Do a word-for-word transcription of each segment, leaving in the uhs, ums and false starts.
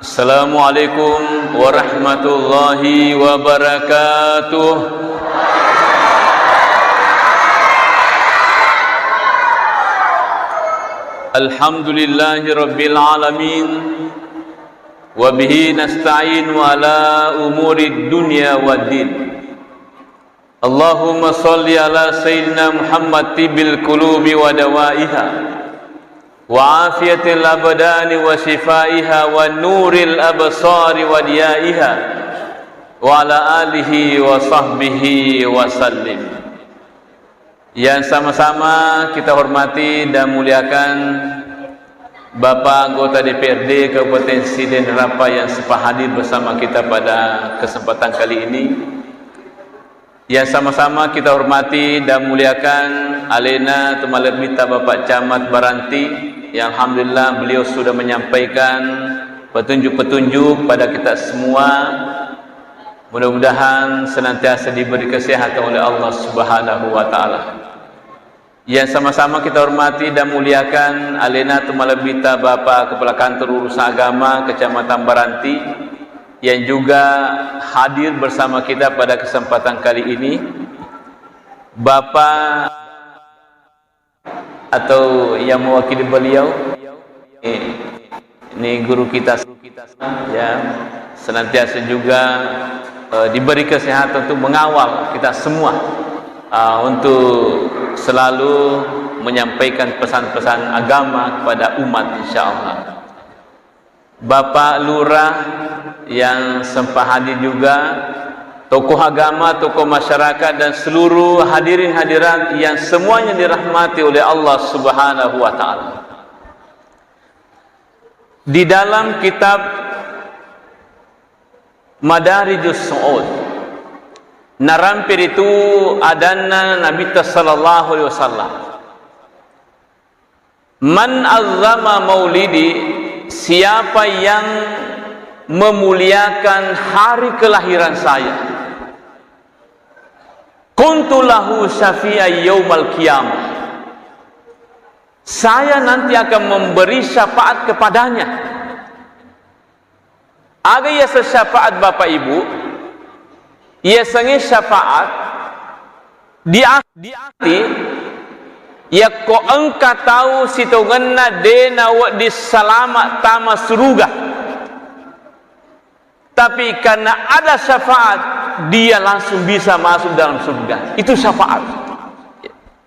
Assalamualaikum warahmatullahi wabarakatuh. Alhamdulillahi rabbil alamin. Wa bihi nasta'inu ala umurid dunya waddin. Allahumma shalli ala Sayyidina Muhammad tibbil qulubi wa dawaiha, wa afiyatil abdani wa shifaiha, wa nuril absari wa diyaiha, wa ala alihi wa sahbihi wa sallim. Yang sama-sama kita hormati dan muliakan Bapak Anggota D P R D Kabupaten Sidenrapa yang sempat hadir bersama kita pada kesempatan kali ini. Yang sama-sama kita hormati dan muliakan alena tu malebbitta Bapak Camat Baranti, yang alhamdulillah beliau sudah menyampaikan petunjuk-petunjuk pada kita semua. Mudah-mudahan senantiasa diberi kesehatan oleh Allah Subhanahu wa Ta'ala. Yang sama-sama kita hormati dan muliakan alena tu malebbitta Bapak Kepala Kantor Urusan Agama Kecamatan Baranti yang juga hadir bersama kita pada kesempatan kali ini, Bapak atau yang mewakili beliau, eh, ini guru kita, ya, senantiasa juga, eh, diberi kesehatan untuk mengawal kita semua, eh, untuk selalu menyampaikan pesan-pesan agama kepada umat, insya Allah. Bapak Lurah yang sempat hadir juga, tokoh agama, tokoh masyarakat, dan seluruh hadirin hadirat yang semuanya dirahmati oleh Allah Subhanahu wa Ta'ala. Di dalam kitab Madarijus Su'ud, narampe ritu adanna Nabitta sallallahu alaihi wasallam, "Man azzama maulidi," siapa yang memuliakan hari kelahiran saya, "kuntu lahu syafi'an yaumal qiyamah," saya nanti akan memberi syafaat kepadanya. Aga yaseng syafaat, Bapak Ibu? Yasengnge syafaat di a-, di ati, yakko engka tau sitongenna de nawedding salama tama suruga, tapi karena ada syafaat, dia langsung bisa masuk dalam surga. Itu syafaat.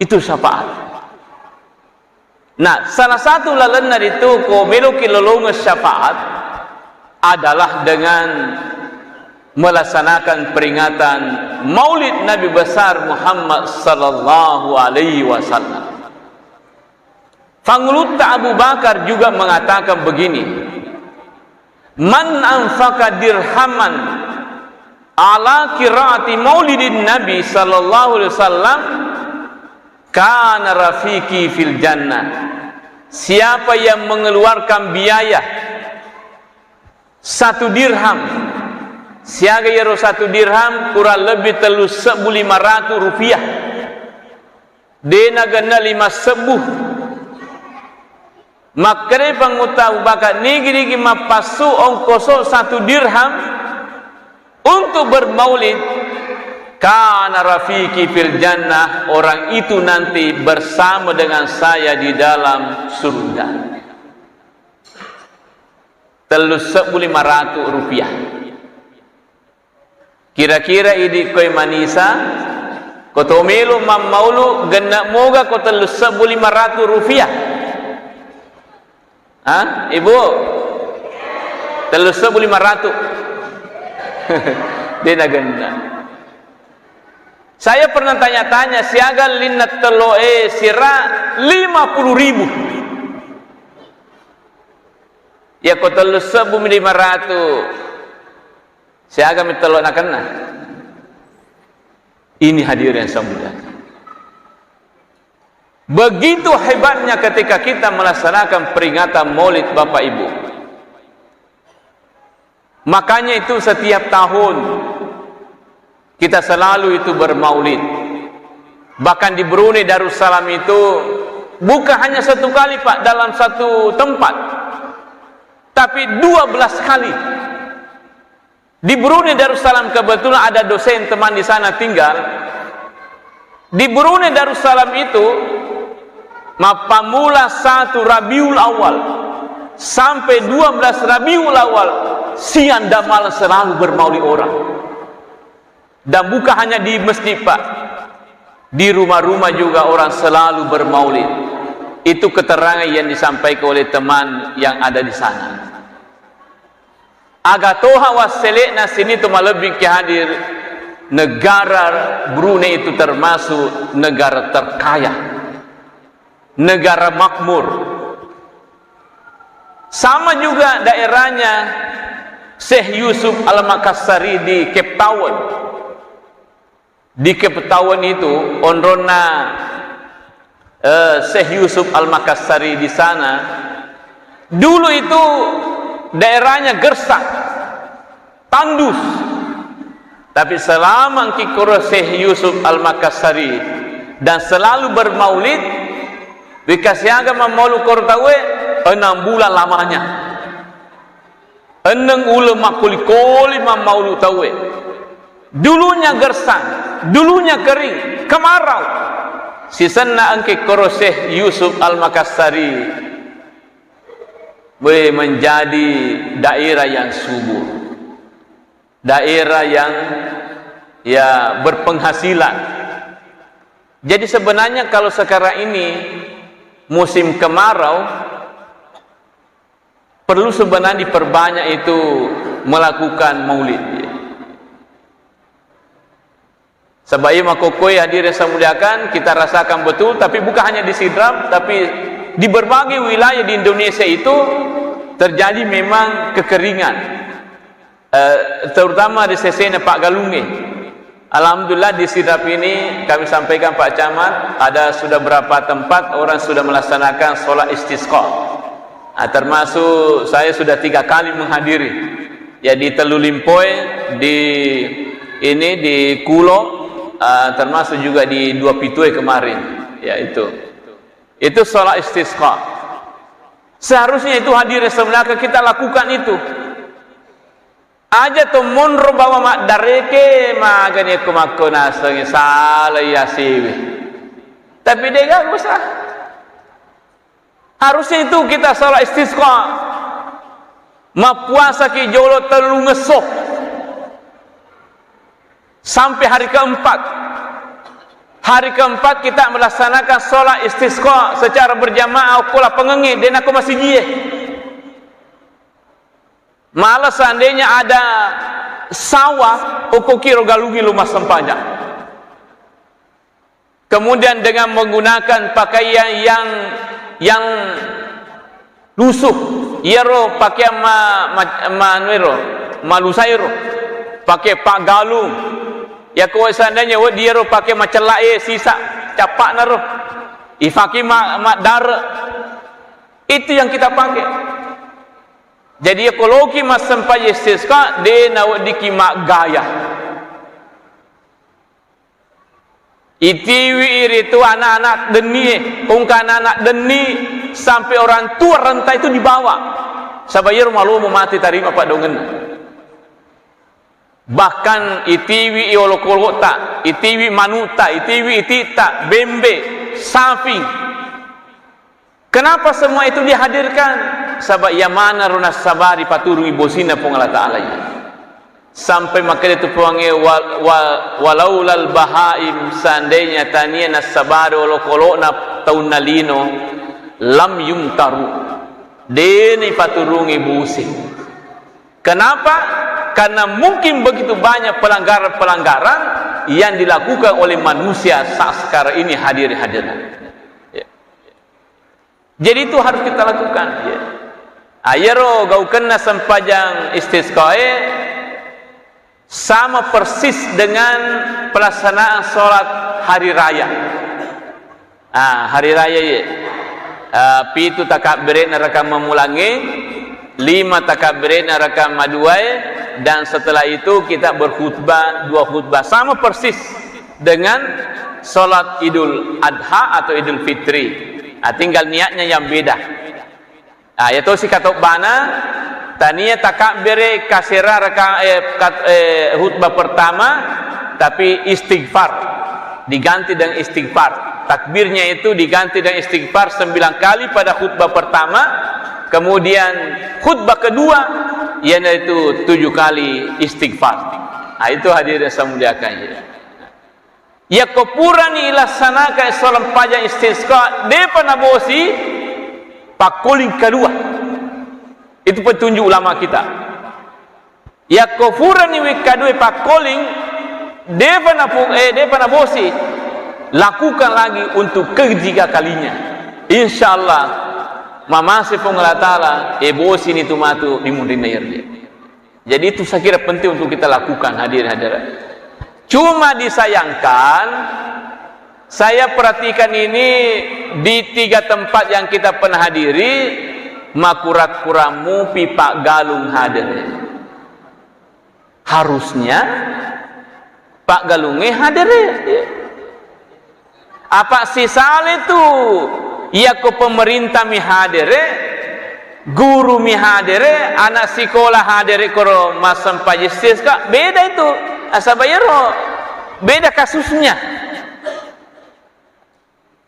Itu syafaat. Nah, salah satu lalenna ritu ko meloki lolongeng syafaat adalah dengan melaksanakan peringatan Maulid Nabi Besar Muhammad sallallahu alaihi wasallam. Pangulutta Abu Bakar juga mengatakan begini, "Man anfaqa dirhaman ala qiraati maulidin Nabi sallallahu alaihi wasallam kana rafiqi fil jannah." Siapa yang mengeluarkan biaya satu dirham, siaga iyaro satu dirham kurang lebih tellu sebbu lima ratu rupiah. De nagenna lima sebbu. Makkedai Pangulutta Abu Bakar, "Nigi-nigi mappassu ongkoso satu dirham untuk bermaulid, kana rafiqi fil jannah, orang itu nanti bersama dengan saya di dalam surga." Tellu sebbu lima ratu rupiah. Kira-kira idi koe manisa, ko to melo mammaulu, genne moga ko tellu sebbu lima ratu rupiah? Ha, Ibu? Tellu sebbu lima ratu. De nagenna. Saya pernah tanya-tanya, siaga linna tello e sira lima puluh ribu. Ya ko tellu sebbu lima ratu. Siaga mi tello nakenna. Ini hadirin yang saya muliakan. Begitu hebatnya ketika kita melaksanakan peringatan Maulid, Bapak Ibu. Makanya itu setiap tahun kita selalu itu bermaulid. Bahkan di Brunei Darussalam itu bukan hanya satu kali, Pak, dalam satu tempat. Tapi dua belas kali. Di Brunei Darussalam, kebetulan ada dosen teman di sana tinggal. Di Brunei Darussalam itu, mappamula satu Rabiul Awal sampai dua belas Rabiul Awal, siang dan malam selalu bermaulid orang. Dan bukan hanya di masjid, Pak. Di rumah-rumah juga orang selalu bermaulid. Itu keterangan yang disampaikan oleh teman yang ada di sana. Aga toha wassele'na sini tu malebbi ki hadir, negara Brunei itu termasuk negara terkaya, negara makmur. Sama juga daerahnya Syekh Yusuf Al-Makassari di Cape Town. Di Cape Town itu, onronna, eh, Syekh Yusuf Al-Makassari di sana. Dulu itu daerahnya gersang, tandus. Tapi selama engki koro Syekh Yusuf Al-Makassari dan selalu bermaulid, wekasiaga mammaulu koro tauwe, enam bulan lamanya. Enneng uleng makkoli-koli mammaulu tauwe. Dulunya gersang, dulunya kering, kemarau. Sisenna engke koro Syekh Yusuf Al-Makassari, boleh menjadi daerah yang subur. Daerah yang, ya, berpenghasilan. Jadi sebenarnya kalau sekarang ini musim kemarau, perlu sebenarnya diperbanyak itu melakukan maulid. Sebab iya makkokkoe hadirin saya muliakan, kita rasakan betul, tapi bukan hanya di Sidrap, tapi di berbagai wilayah di Indonesia itu terjadi memang kekeringan. Eh, terutama di sesena Pak Galunge. Alhamdulillah, di Sidrap ini kami sampaikan, Pak Camat, ada sudah berapa tempat orang sudah melaksanakan sholat istisqa. Ah, termasuk saya sudah tiga kali menghadiri. Ya, di Telu Limpoe, di ini, di Kulo, ah, termasuk juga di Dua Pitue kemarin. Ya, itu. Itu sholat istisqa. Seharusnya itu hadirin sebenarnya kita lakukan itu. Aja to monro bawa maddareke, magani ko makko nasengi sala iya siwi. Tapi dega usah. Harusnya itu kita sholat istisqa. Mappuasa ki jolo tellung esso. Sampai hari keempat. Hari keempat kita melaksanakan sholat istisqa secara berjamaah okko lapangengnge, de nako masijie. Malah seandainya ada sawah, okko kiro galungi lo massempajang. Kemudian dengan menggunakan pakaian yang, yang lusuh, iyaro pakaian ma-, ma-, manuero, malusairo, pakai paggalung. Yako seandainya weddi iyaro pakai macellae sisa cappa'na ro, ifaki ma-, maddare. Itu yang kita pakai. Jadi, yako loki massempajang istisqa, de naweddiki maggaya. Itiwi iritu anak-anak dennie, engka anak-anak denni sampai orang tua renta itu dibawa. Saba iyaro malomo mate tarima padongenna. Bahkan itiwi i olokolo'ta, itiwi manu'ta, itiwi iti'ta, bembe, sapi. Kenapa semua itu dihadirkan? Saba iya manaro nassabari paturungi bosinna Puang Allah Ta'ala iya. Sampai makkeda tu Puangnge, wa-, wa-, "Walaulal bahaim," seandainya tania nassabari olokolo'na taunna lino, "lam yumtaru," deni paturungi bosi. Kenapa? Karena mungkin begitu banyak pelanggaran-pelanggaran yang dilakukan oleh manusia saat sekarang ini, hadirin hadirat. Ya. Jadi itu harus kita lakukan, ya. Ah, iyaro gaukenna sempajang istisqae sama persis dengan pelaksanaan sholat hari raya. Ah, hari raya, ya. Ah, pitu takabbere'na rakang mammulangnge, lima takabbere'na rakang maduae, dan setelah itu kita berkhutbah dua khutbah. Sama persis dengan sholat Idul Adha atau Idul Fitri. Ah, tinggal niatnya yang beda. Nah, iya tosi katobbana, tania takabbere kasera raka-, eh, kat-, eh, khutbah pertama, tapi istighfar. Diganti dengan istighfar. Takbirnya itu diganti dengan istighfar sembilan kali pada khutbah pertama, kemudian khutbah kedua, yaitu tujuh kali istighfar. Nah, itu hadirin saya muliakan, ya. Yakko purani ilaksanakan sempajaang istisqa, depa nabosi, pakkoling kadua. Itu petunjuk ulama kita. Yakko purani wekka dua pakkoling, depa napu-, eh, depa nabosi, lakukan lagi untuk ketiga kalinya. Insya Allah, mamase Puang Allah Ta'ala, eh, bosini tu matu di munrinna iyaro. Jadi, itu saya kira penting untuk kita lakukan, hadirin hadirat. Cuma disayangkan, saya perhatikan ini di tiga tempat yang kita pernah hadiri, makura-kura mupi paggalung hadere. Harusnya paggalungnge hadere. Apa sisale tu, yakko pemerintah mi hadere, guru mi hadere, anak sikola hadere koro massempajang istisqa, beda itu. Nasaba iyaro beda kasusnya.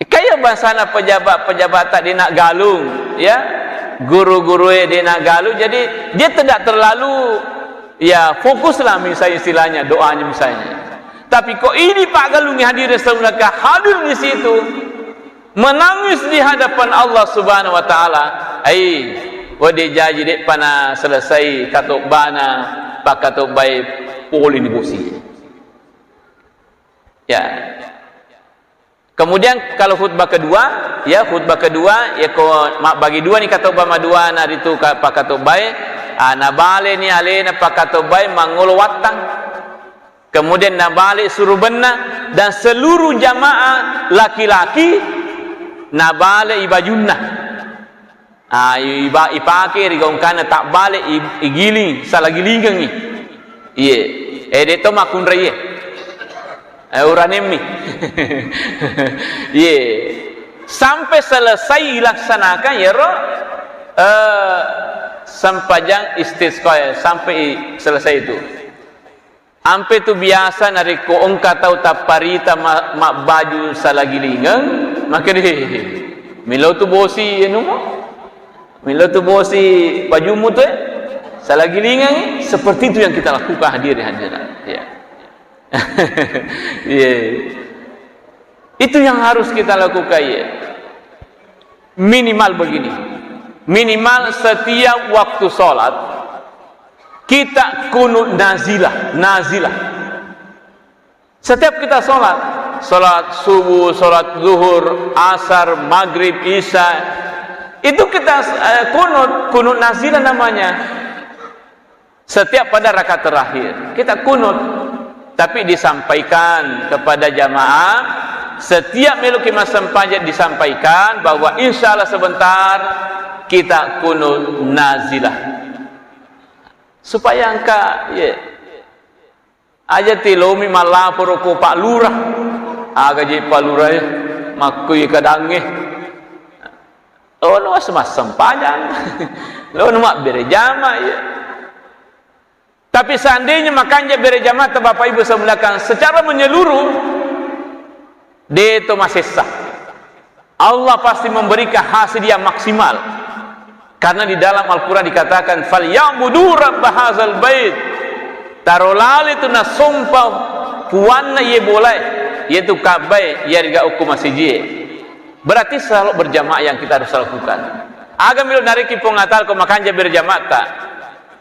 Kaya bangsana pejabat-pejabat tadi nak galung, ya, guru-guru e dia nak galung, jadi dia tidak terlalu, ya, fokuslah misalnya istilahnya doanya misalnya. Tapi kok ini paggalung hadirin semuanya hadir di situ, menangis di hadapan Allah Subhanahu wa Ta'ala. Ai, wede jaji de'pa na selesai katobbana, pakkatobbai pole ni bosi. Ya. Kemudian kalau khutbah kedua, ya, khutbah kedua, ya, ko ma-, bagi dua ni katobba madua na ritu ka-, pakkatobbai, ah, nabale ni alena pakkatobbai mangolo wattang. Kemudian nabale surubenna dan seluruh jamaah laki-laki nabale i bajunna. Ah, iba-, ipake ri gongkanna tabbale i-, igiling, salagilingengngi. Iye. Eh, de to makkunrai e. Eh, uranemmi. Iye. Sampai selesai ilaksanakan yero, eh, sempajang istisqa, sampai i-, selesai itu. Ampe tu biasa narekko engka tau tapparita ma-, mabbaju salagilingeng, makkeda, "He, he, he, melo tu bosi anumu? Melo tu bosi bajummu tu, eh? Salagilingeng." Seperti itu yang kita lakukan, hadirin hadirat. Ya. Iya. Itu yang harus kita lakukan, ya. Minimal begini. Minimal setiap waktu sholat, kita kunut nazilah, nazilah. Setiap kita sholat, sholat subuh, sholat zuhur, asar, maghrib, isya, itu kita, eh, kunut, kunut nazilah namanya. Setiap pada rakaat terakhir, kita kunut. Tapi disampaikan kepada jamaah, setiap meloki massempajang disampaikan bahwa insya Allah sebentar kita kunut nazilah. Supaya engka, ye. Aja tilomi mallaporo ko Pak Lurah. Aga je Pak Lurah, eh, makkui kadangnge. Lono mas-, massempajang. Lono mabbere jama, ya. Tapi seandainya makanja bere jamaah, Bapak Ibu saya muliakan, secara menyeluruh, de to masessa. Allah pasti memberikan hasil yang maksimal. Karena di dalam Al-Quran dikatakan, "Falyabudu rabb hadzal bait." Taro lali tu nasompa puanna iye bolae, yaitu Ka'bae, iyarega okko masijie. Berarti selalu berjamaah yang kita harus lakukan. Aga melo nariki Puang Allah Ta'ala ko makanja berjamaah ta.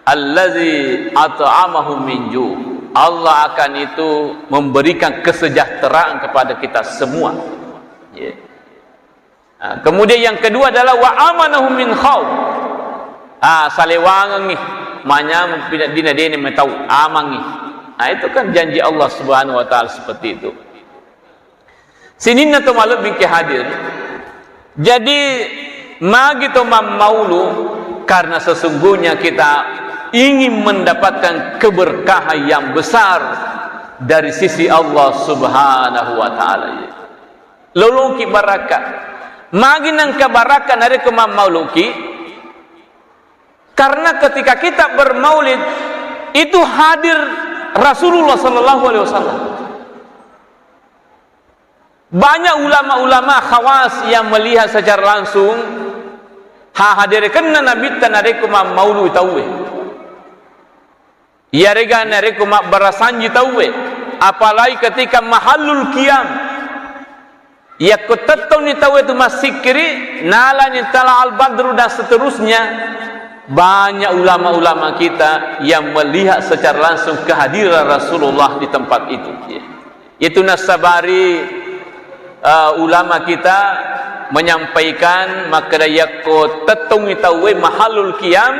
Allazi at'amahum min ju'. Allah akan itu memberikan kesejahteraan kepada kita semua. Ya. Nah, kemudian yang kedua adalah wa amanahum min khauf. Ah, salewangengngi, manyameng pina-, dina dene metau, amangngi. Nah, itu kan janji Allah Subhanahu wa Ta'ala seperti itu. Sininna to malebbi ke hadir. Jadi, magi to mammaulu, karena sesungguhnya kita ingin mendapatkan keberkahan yang besar dari sisi Allah Subhanahu wa Ta'ala. Loloki barakka. Magi nengka barakka narekko mammauluki, Karena ketika kita bermaulid, itu hadir Rasulullah sallallahu alaihi wasallam. Banyak ulama-ulama khawas yang melihat secara langsung, ha, haderekenna Nabitta narekko mammaulu tauwe. Iyarega narekko mabbarasanji tauwe, apalagi ketika mahallul qiyam. Yakko tettonni tauwe tu massikkiri, nalani tala al-badru dan seterusnya, banyak ulama-ulama kita yang melihat secara langsung kehadiran Rasulullah di tempat itu. Itu nassabari, eh, ulama kita menyampaikan makkeda yakko tettongngi tauwe mahallul qiyam,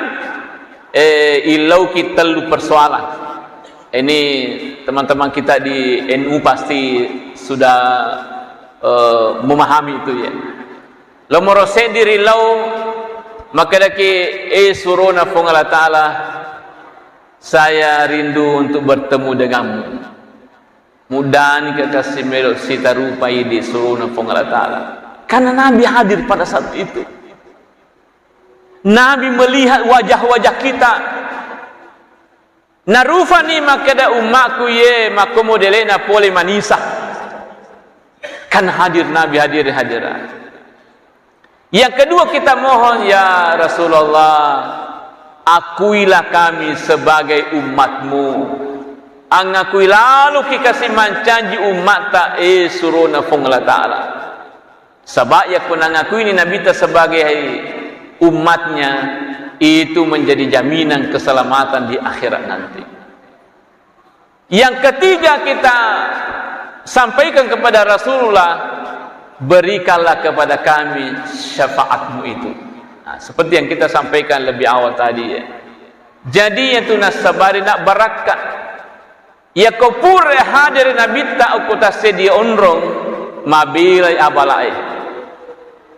eh, illauki tellu persoalan. Ini teman-teman kita di N U pasti sudah, eh, memahami itu ya. Nomoro seddi ri lau makkedaki, "Eh, surona Puang Allah Ta'ala, saya rindu untuk bertemu denganmu." Muddani kekasih melo sitarupai di surona Puang Allah Ta'ala. Karena Nabi hadir pada saat itu. Nabi melihat wajah-wajah kita. Narufani makkeda ummakku ye, makko modelena pole manisa. Kan hadir Nabi, hadir hadirat. Yang kedua kita mohon, "Ya Rasulullah, akuilah kami sebagai umatmu." Angakui laloki kasi mancaji ummatta, eh, surona Puang Allah Ta'ala. Saba yakko nangakuini Nabitta sebagai ummatnya, itu menjadi jaminan keselamatan di akhirat nanti. Yang ketiga kita sampaikan kepada Rasulullah, "Berikanlah kepada kami syafaatmu itu." Nah, seperti yang kita sampaikan lebih awal tadi ya. Jadi itu nassabari nak barakka. Yakko pura hadere Nabitta okko tasseddi onrong, mabelai abalae.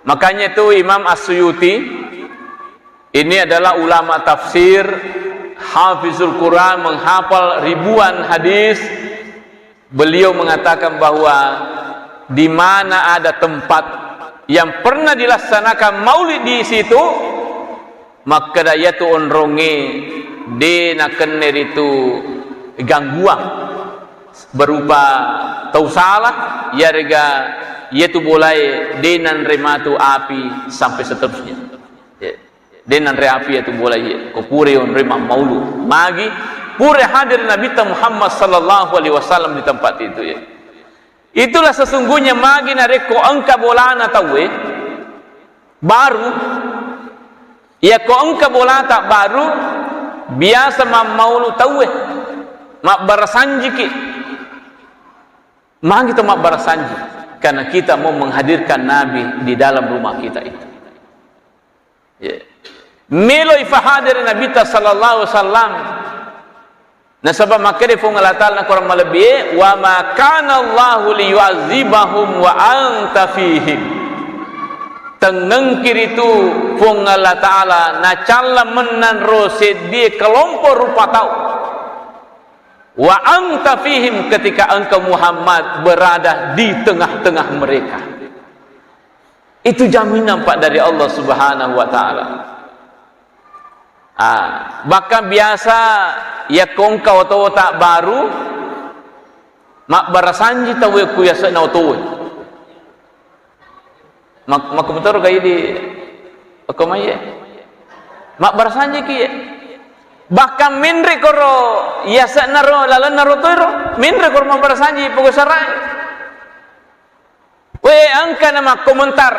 Makanya itu Imam As-Suyuti, ini adalah ulama tafsir, hafizul Quran, menghafal ribuan hadis. Beliau mengatakan bahwa di mana ada tempat yang pernah dilaksanakan maulid di situ, makkeda iyatu onrongnge de nakenne ritu gangguan berupa tau salah, iyarega iyatu bolae de nanre matu api sampai seterusnya. Ya. De nanre api iyatu bolae, ko pura onroi mammaulu. Magi pura hadir Nabitta Muhammad sallallahu alaihi wasallam di tempat itu ya. Itulah sesungguhnya magi narekko engka bolana tauwe baru, yakko engka bolata baru, biasa mammaulu tauwe, mabbarasanjiki. Magi to mabbarasanji? Karena kita mau menghadirkan Nabi di dalam rumah kita itu. Ya. Melo ifahadere Nabitta sallallahu alaihi wasallam. Nasaba makkeda Puang Allah Ta'ala Korang malebbi, "Wa ma kana Allahu liyu'azzibahum wa anta fihim." Tengngengki ritu Puang Allah Ta'ala nacalla mennang ro seddie kelompok rupa tau. "Wa anta fihim," ketika engkau Muhammad berada di tengah-tengah mereka. Itu jaminan, Pak, dari Allah Subhanahu wa Ta'ala. Ah, bahkan biasa yakko engka otota baru, mabbarasanji tauwe ku yase'na otowe. Mak-, makkumutoro gai di okko maiye. Mabbarasanji kiye. Bahkan menre koro yase'na ro, lalenna ro toiro, menre koro mabbarasanji pogau sarae. We, engka na makkomentar,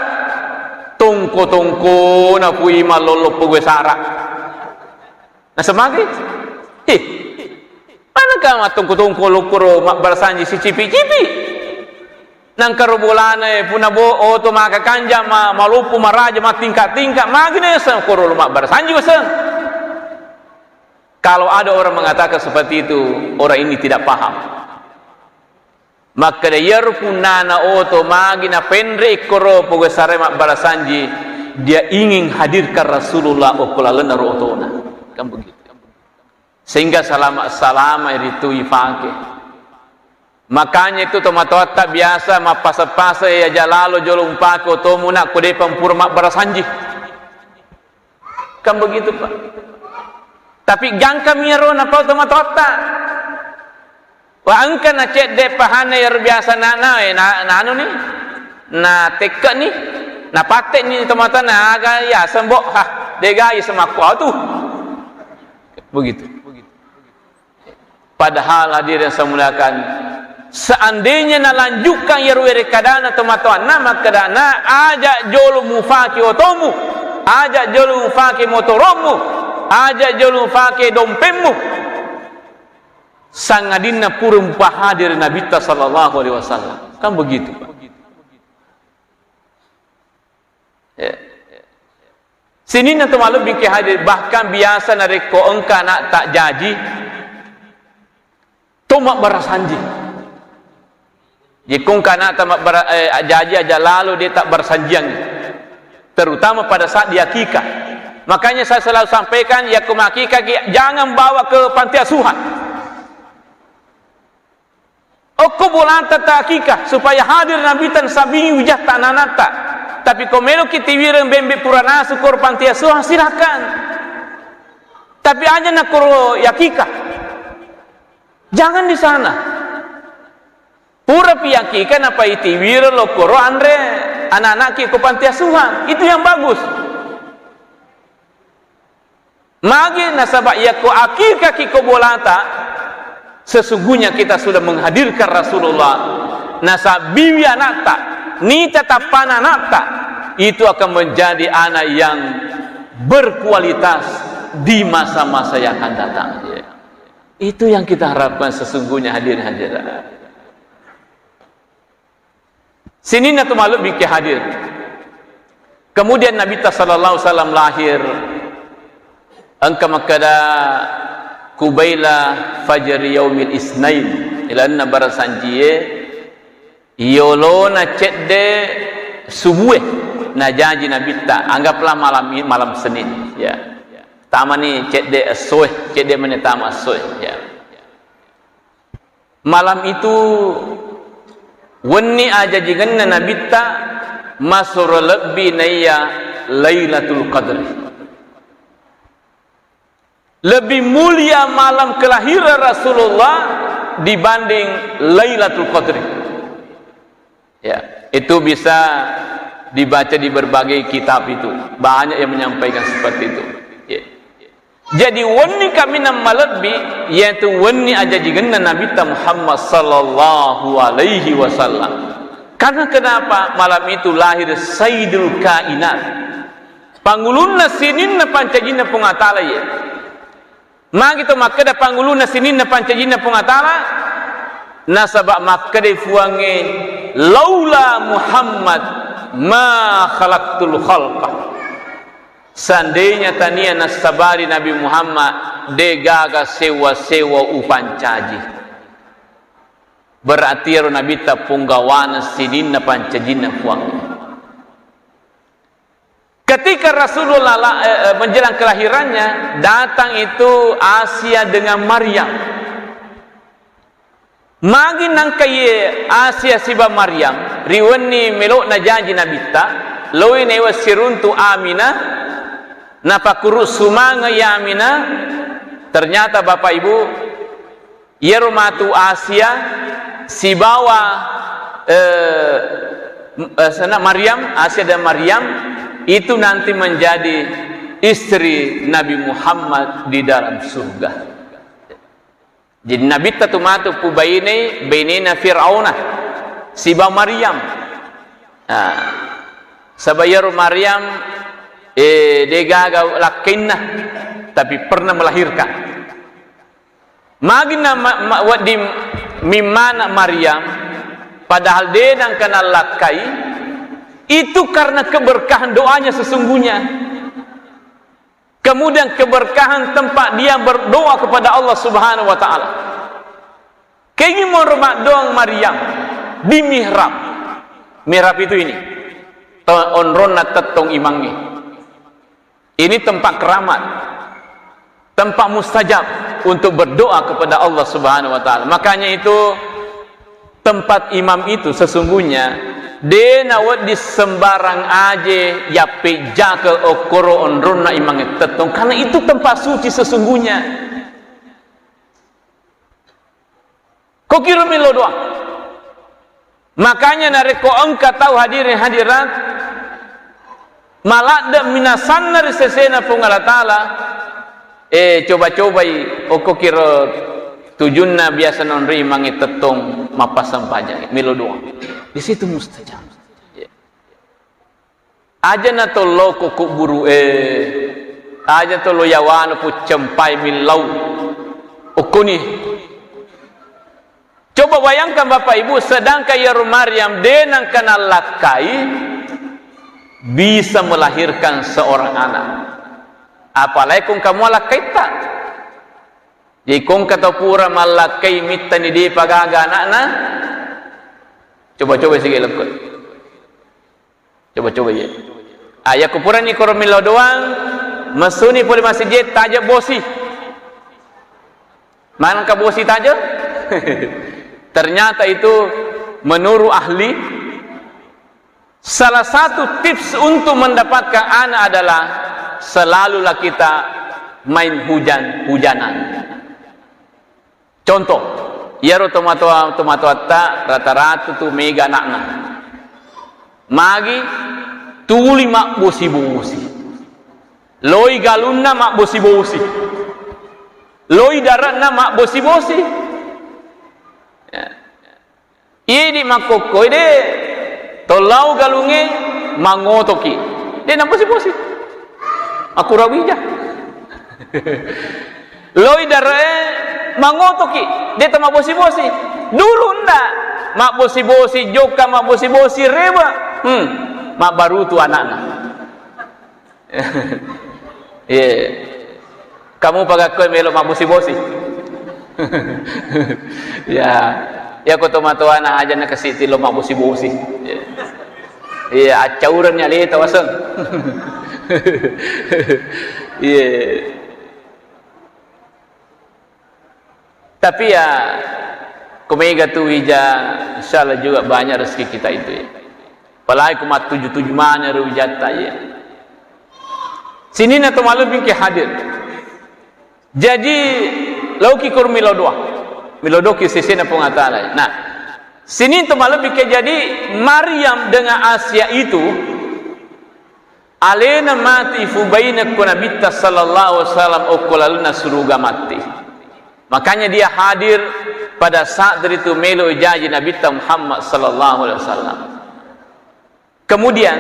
"Tongko-tongko na pui mallollo pogau sara." Nasaba magi? Ih, manengka mattongko-tongko lokkoro mabbarasanji sicipi-cipi. Nangka ro bolana e, puna bo-, oto maka kanja, ma-, maloppo maraja, mattingka-tingka, magi naseng koro lo mabbarasanji waseng. Kalau ada orang mengatakan seperti itu, orang ini tidak paham. Makkeda, iyaro punnana oto magi napenre ikkoro pogau sarae mabbarasanji, dia ingin hadirkan Rasulullah okko lalenna ro otona. Kan begitu. Sehingga salama-salama ritu ipake. Makanya itu tomatoatta biasa mappase-pase ya jalalo jolo umpake otomu nak ko depa mpura mabbarasanji. Kan begitu, Pak. Tapi gangkami iyaro napau tomatoatta. Wa engka na cedde pahanna iyaro biasa na, na, eh, na, na anu ni, na tekke ni, na patte ni tomatoanna, aga yaseng, Bo, ha, dega yaseng makkuatu. Begitu. Padahal hadirin saya muliakan, seandainya nalanjutkan iyaro werekkadana tomatoanna, makkedana, "Aja jolo mufake otomu, aja jolo mufake motoromu, aja jolo mufake dompemmu." Sangadinna pura mupahadiri Nabitta sallallahu alaihi wasallam. Kan begitu, Pak. Ya. Sininna to malebbi ki hadir, bahkan biasa narekko engka ana'ta jaji, to mabbarasanji. Jekko engka ana'ta mabbara-, eh, jaji aja lalo de tabbarasanjiangngi. Terutama pada saat di akikah. Makanya saya selalu sampaikan, yakko makikah ki, jangan bawa ke panti asuhan. Okko bolata ta akikah, supaya hadir Nabitta nasabingi ujatta anana'ta. Tapi ko meloki tiwireng bembe pura nasu koro panti asuhan, silakan. Tapi aja nakoro yakikah. Jangan di sana. Pura pi yakikah napai tiwireng lo koro anre anana'ki ko panti asuhan. Itu yang bagus. Magi nasaba yakko akikaki ko bolata, sesungguhnya kita sudah menghadirkan Rasulullah, nasabbiwi ana'ta, nita tappana ana'ta, itu akan menjadi anak yang berkualitas di masa-masa yang akan datang. Itu yang kita harapkan sesungguhnya, hadirin hadirat. Sininna tu malebbi ki hadir. Kemudian Nabitta sallallahu alaihi wasallam lahir, engka makkeda, "Kubaila fajri yaumil isnain," ilalenna barasanjie, yolona cedde subue najaji Nabitta, anggaplah malam i-, malam Senin, ya. Tamani cedde essoe, cedde mani tama essoe, ya. Malam itu, wenni ajajingenna Nabitta, masuro lebbi naiya Lailatul Qadri. Lebih mulia malam kelahiran Rasulullah dibanding Lailatul Qadri. Ya, itu bisa dibaca di berbagai kitab itu. Banyak yang menyampaikan seperti itu. Ya. Jadi, wenni kaminang malebbi, yaitu wenni ajajigenna Nabitta Muhammad sallallahu alaihi wasallam. Karena kenapa? Malam itu lahir Sayyidul Kainat. Pangulunna sininna pancajinna Puang Allah Ta'ala, ya. Magi to makkeda pangulunna sininna pancajinna Puang Allah Ta'ala? Nasaba makkeda Puangnge, "Laula Muhammad ma khalaqtul khalqa." Seandainya tania nassabari Nabi Muhammad, degaga sewa-sewa upancaji. Berarti ero Nabitta punggawana sininna pancajinna Puang. Ketika Rasulullah la-, eh, eh, menjelang kelahirannya, datang itu Asia dengan Maryam. Magi nangka iye Asia siba Maryam, ri wenni melo'na jaji Nabitta, loi naewa siruntu Aminah, napakkuru sumanga i Aminah, ternyata Bapak Ibu, iyaro matu Asia sibawa, eh, m-, eh, sana Maryam, Asia dan Maryam itu nanti menjadi istri Nabi Muhammad di dalam surga. Jadi, Nabitta tu matu pubainei, bainena Fir'auna siba Maryam. Nah, saba iyaro Maryam, eh, degaga lakkainna, tapi pernah melahirkan. Magi na ma-, ma-, wedding mimmana Maryam, padahal de nangka nallakkai, itu karena keberkahan doanya sesungguhnya. Kemudian keberkahan tempat dia berdoa kepada Allah Subhanahu wa Ta'ala. Kegi monro maddoang Maryam di mihrab. Mihrab itu ini. To-, onronna tettong imangnge. Ini tempat keramat. Tempat mustajab untuk berdoa kepada Allah Subhanahu wa Ta'ala. Makanya itu, tempat imam itu sesungguhnya De nawedding sembarang aje yappejjake okkoro onronna imangnge tettong, karena itu tempat suci sesungguhnya. Kokiro melo doang. Makanya narekko engka tau, hadirin hadirat, maladde minasanna ri sesena Puang Allah Taala, eh, coba-cobai okkokiro tujunna biasa nonri mange tettong mappassempajang, melo doang. Di situ mustajab. Aja na tollo ko kuburu'e, aja tollo yawana puccempai millau. Okkoni. Coba bayangkan Bapak Ibu, sedangkan iyaro Maryam de nengka nallakkai, bisa melahirkan seorang anak. Apalagi kong kamu lakkaitta. Jadi kong kata pura mallakkai mittani depa gaga anakna. Coba-coba sigi lekko. Coba-coba, iya. Ah, yakko purani koro millau doang, messuni pole masijie, taja bosi. Manengka bosi taja? Ternyata itu menurut ahli, salah satu tips untuk mendapatkan anak adalah selalulah kita main hujan-hujanan. Contoh, iyaro tomatoa, tomatoatta rata-rata tu mega anakna. Magi tuli mabbosi-bosi. Loi galunna mabbosi-bosi. Loi dare'na mabbosi-bosi. Ya. Idi makkokkoi de, tollau galungnge mangotoki. De nabosi-bosi. Akura wija. Loi dare'e mangotoki, de tamabosi-bosi. Dulu nda, mabbosi-bosi jokka, mabbosi-bosi rewe. Hmm, mabbarutu anakna. Iya. Kamu pagakkoi melo mabbosi-bosi. Ya. Ya ko tomatoana aja na kasi tilo mabbosi-bosi. Iya. Iya, accaurenni aleta waseng. Iya. Tapi ya, ko mega tu wija, insya Allah juga banyak rezeki kita itu ya. Apalagi ko mattuju-tuju maneng ro wijatta ya. Sininna to malebbi ke hadir. Jadi, laoki koro melo doa. Melo doki sesena Puang Allah Taala. Nah, sininna to malebbi ke, jadi Maryam dengan Asia itu, alena mati fubaina ko Nabitta sallallahu alaihi wasallam okko lalenna suruga matti. Makanya dia hadir pada saat ritu melo jaji Nabitta Muhammad sallallahu alaihi wasallam. Kemudian,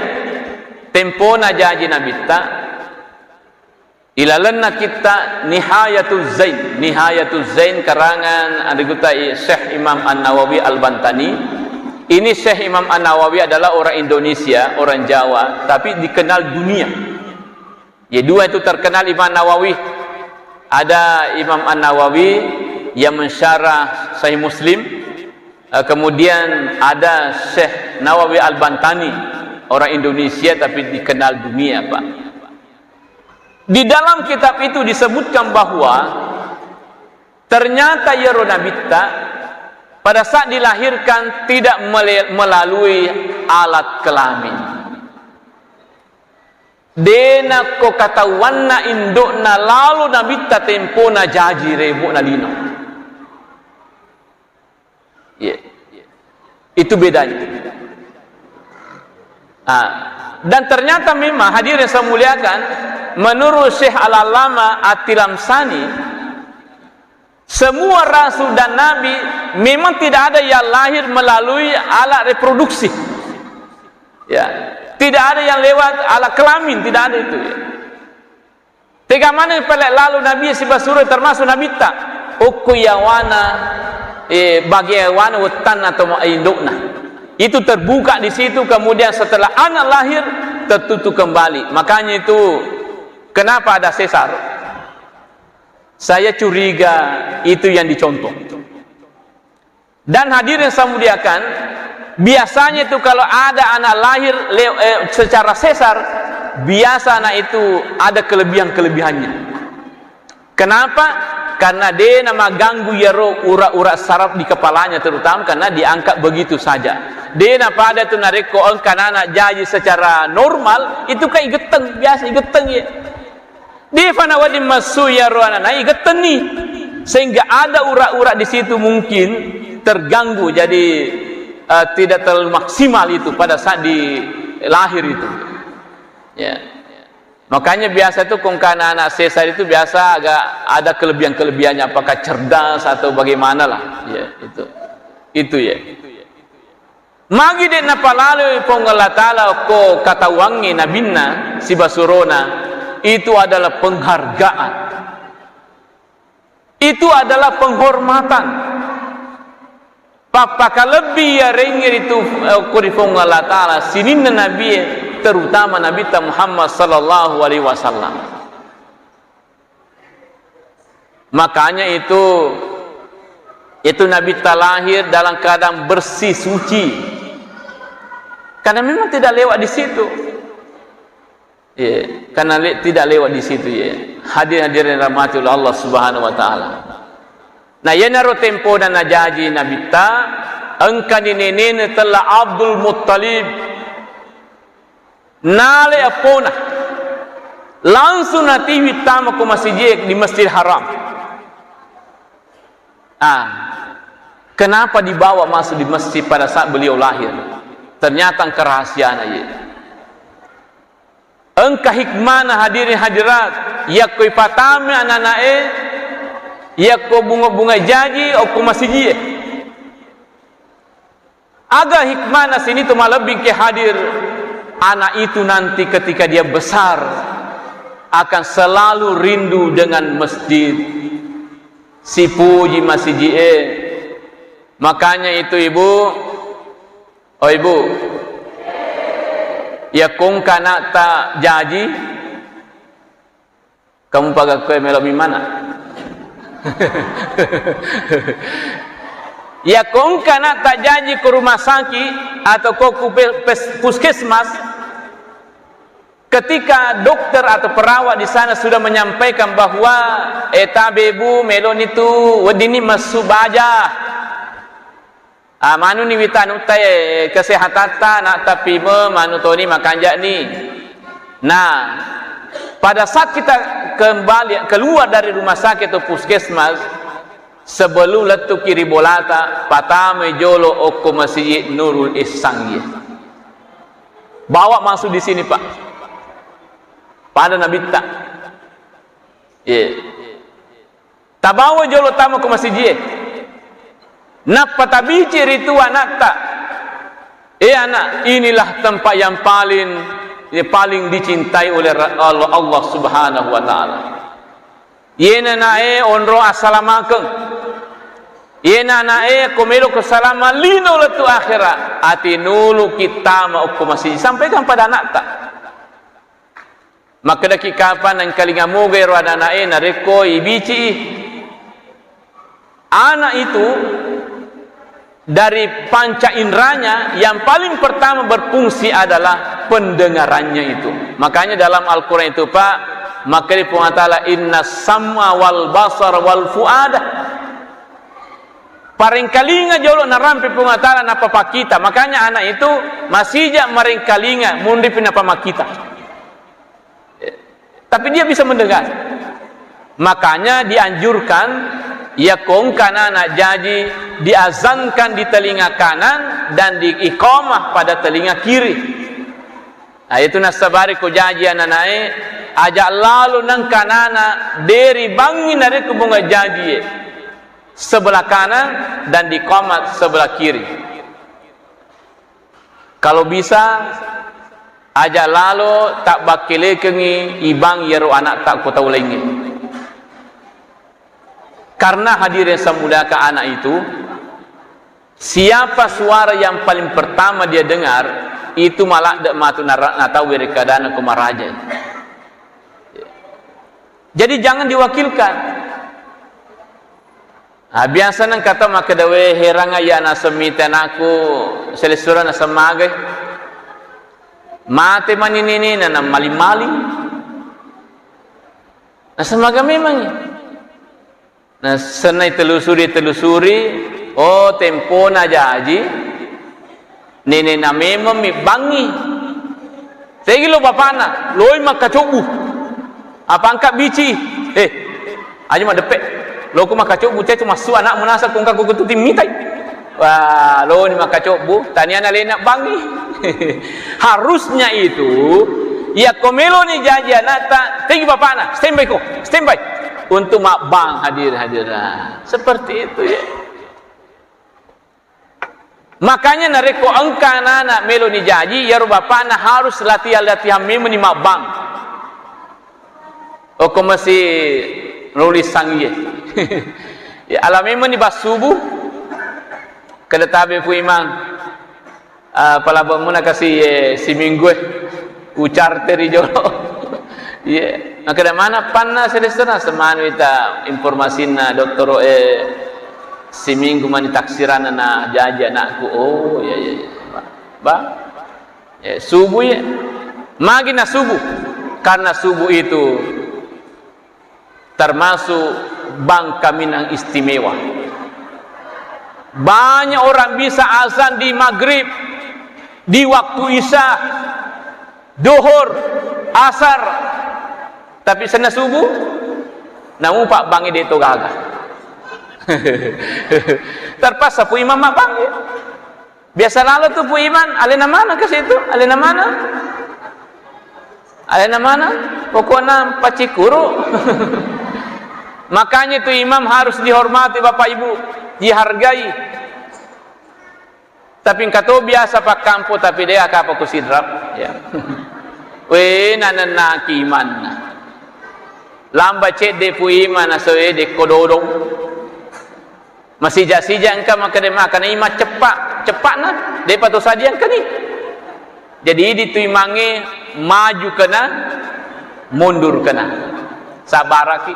tempona jaji Nabitta, ilalenna kitta Nihayatul Zain. Nihayatul Zain karangan anrigutai Syekh Imam An-Nawawi Al-Bantani. Ini Syekh Imam An-Nawawi adalah orang Indonesia, orang Jawa, tapi dikenal dunia. Ya, dua itu terkenal Imam Nawawi. Ada Imam An-Nawawi yang mensyarah Sahih Muslim, eh, kemudian ada Syekh Nawawi Al-Bantani, orang Indonesia tapi dikenal dunia, Pak. Di dalam kitab itu disebutkan bahwa ternyata iyaro Nabitta pada saat dilahirkan tidak mele-, melalui alat kelamin. De nakko katauanna indo'na lalo Nabitta tempona jaji rebo'na lino. Iya. Itu bedanya. Ah, dan ternyata memang, hadirin yang saya muliakan, menurut Syekh Al-Allamah At-Tilamsani, semua rasul dan nabi memang tidak ada yang lahir melalui alat reproduksi. Ya, tidak ada yang lewat alat kelamin, tidak ada itu, ya. Tega maneng pale lalo nabi sibawa suroi, termasuk Nabitta. Okko yawana, eh, bage yawana wettanna atau indo'na. Itu terbuka di situ, kemudian setelah anak lahir, tertutup kembali. Makanya itu, kenapa ada sesar? Saya curiga itu yang dicontoh. Dan hadirin saya muliakan, biasanya itu kalau ada anak lahir le-, eh, secara sesar, biasa anak itu ada kelebihan-kelebihannya. Kenapa? Karena de' na maganggu iyaro ura-ura saraf di kepalanya, terutama karena diangkat begitu saja. De' na pada tu narekko engka anak jaji secara normal, itu kan igetteng, biasa igetteng ya. De' fa nawedding massu iyaro anana igettenni. Sehingga ada ura-ura di situ mungkin terganggu, jadi, eh, tidak terlalu maksimal itu pada saat di lahir itu. Ya. Makanya biasa tuh kongkana anak sesar itu biasa agak ada kelebihan-kelebihannya, apakah cerdas atau bagaimana lah. Ya, itu. Itu ya. Magi de' napalaloi Puang Allah Ta'ala ko katauangnge nabinna sibasurona, itu adalah penghargaan. Itu adalah penghormatan. Pappakalebbi iyarengnge ritu, eh, ko ri Puang Allah Ta'ala, sininna nabie, terutama Nabitta Muhammad sallallahu alaihi wasallam. Makanya itu, itu Nabitta lahir dalam keadaan bersih, suci. Karena memang tidak lewat di situ. Iya, karena le-, tidak lewat di situ, ya. Hadir-hadirin rahmati oleh Allah Subhanahu wa Ta'ala. Nah, iyanaro tempona najaji Nabitta, engkani nenena tella Abdul Muttalib. Nale eppona. Langsung natiwi tama ko masijie di Masjid Haram. Ah, kenapa dibawa masuk di masjid pada saat beliau lahir? Ternyata engka rahasiana, ye. Engka hikmana, hadirin hadirat, yakko ipatama anana'e, yakko bunga-bunga jaji, okko masijie. Aga hikmana sini tu malebbi ke hadir, anak itu nanti ketika dia besar akan selalu rindu dengan masjid. Sipuji masijie. Makanya itu, Ibu, oh, Ibu, yakko engka anakta jaji, kamu pagakkoe melo mimana. Yakko engka anakta jaji ke rumah sakit atau ko ku pe-, pes-, puskesmas, ketika dokter atau perawat di sana sudah menyampaikan bahwa, eh, tabe, Bu, meloni tu weddinni massu baja. Ah, manuni witanu tae kesehatatta, anakta pime, manu toni makanja'ni. Nah, pada saat kita kembali, keluar dari rumah sakit atau puskesmas, sebelum lettuki ri bolata, patamai jolo okko masijie Nurul Ihsan, ye. Bawa masuk di sini, Pak. Pada Nabitta. Ye. Tabawa jolo tama ko masijie. Nappa tabici ritu anakta. Eh, anak, inilah tempat yang paling, yang paling dicintai oleh Ra-, Allah, Allah Subhanahu wa Ta'ala. Iyena ana'e onro assalamakeng. Iyena ana'e ko melo ko salama lino lettu akhera, ati nulu kittama okko masijie. Sampaikan pada anakta. Makkedaki kapang engkalinga moga ero anana'e narekko ibicii. Anak itu dari panca indranya yang paling pertama berfungsi adalah pendengarannya itu. Makanya dalam Al-Quran itu, Pak, makkeda Puang Allah Ta'ala, "Inna sam'a wal basar wal fuada." Parengkalinga jolo narampe Puang Allah Ta'ala nappa pakkita. Makanya anak itu masija marengkalinga, munripi nappa makkita. Tapi dia bisa mendengar. Makanya dianjurkan, yakko engka anana jaji, diazankan di telinga kanan dan diiqamah pada telinga kiri. Nah, itu nassabari ko jaji ananae, aja lalo nengka anana deri bangi narekko bunga jajie sebelah kanan dan diqamah sebelah kiri. Kalau bisa, aja lalo tabbakkelekengngi ibang iyaro anakta ko tau laingnge. Karena hadirin yang saya muliakan, anak itu, siapa suara yang paling pertama dia dengar, itu maladde matu nara-, natau ri keadaan ko maraja. Jadi jangan diwakilkan. Ah, biasa nengka tau makkeda, "We, heranga iya naseng mita anakku, selessureng naseng magai. Mate mani nenena, namaling-maling." Naseng maga memangngi. Nasenna itelusuri, telusuri, oh, tempona jaji, nenena memeng mibbangi. Tegi lo bapana, loi makkacobbu. Apa angka bici? Eh, aja madeppe. Loko makkacobbu, cai tu massu anakmu nasa kongka kukutu timmitai. Wah, loni makkacobbu, taniana lena bangi. Harusnya itu, iya ko meloni jaji anakta, tegi bapana, standby ko, standby. Untuk mabbang hadir-hadirat. Seperti itu ya. Makanya narekko engka anak-anak meloni jaji, iyaro bapakna harus latihan-latihan memeni mabbang. Okko masi nulis sangie. Ya, ala memeni bassubu, kada tabe Pu Imang. Ah, palabbemmu nakasi, eh, siminggu, eh. Ucarte ri jolo. Iya. Makkeda mana panna selesana semanu ita informasinna dottoro, eh, siminggu mani taksiranna na jaji anakku. Oh, iya, iya, iya. Ba, ba. Eh, subuh ya. Magi na subuh. Karena subuh itu termasuk bang kaminang istimewa. Banyak orang bisa azan di maghrib, di waktu isya, dohor, asar, tapi senna subuh, namu pak bangi de to gaga. Terpaksa pu imam mak bangi. Biasa lalo tu Pu Iman, alena mana ke situ? Alena mana? Alena mana? Pokoknya pacikuru. Makanya tu imam harus dihormati Bapak Ibu, dihargai. Tapi engka to biasa pakkampo tapi de apa ku sidrap. Ya. Weh, nanennaki imanna. Lamba cedde Pu Iman aso e dekko dodong. Masija-sija engka makkeda, makkeda ima ceppa, ceppana, depa to sadia engkani. Jadi idi tu imangnge maju kena, mundur kena. Sabaraki.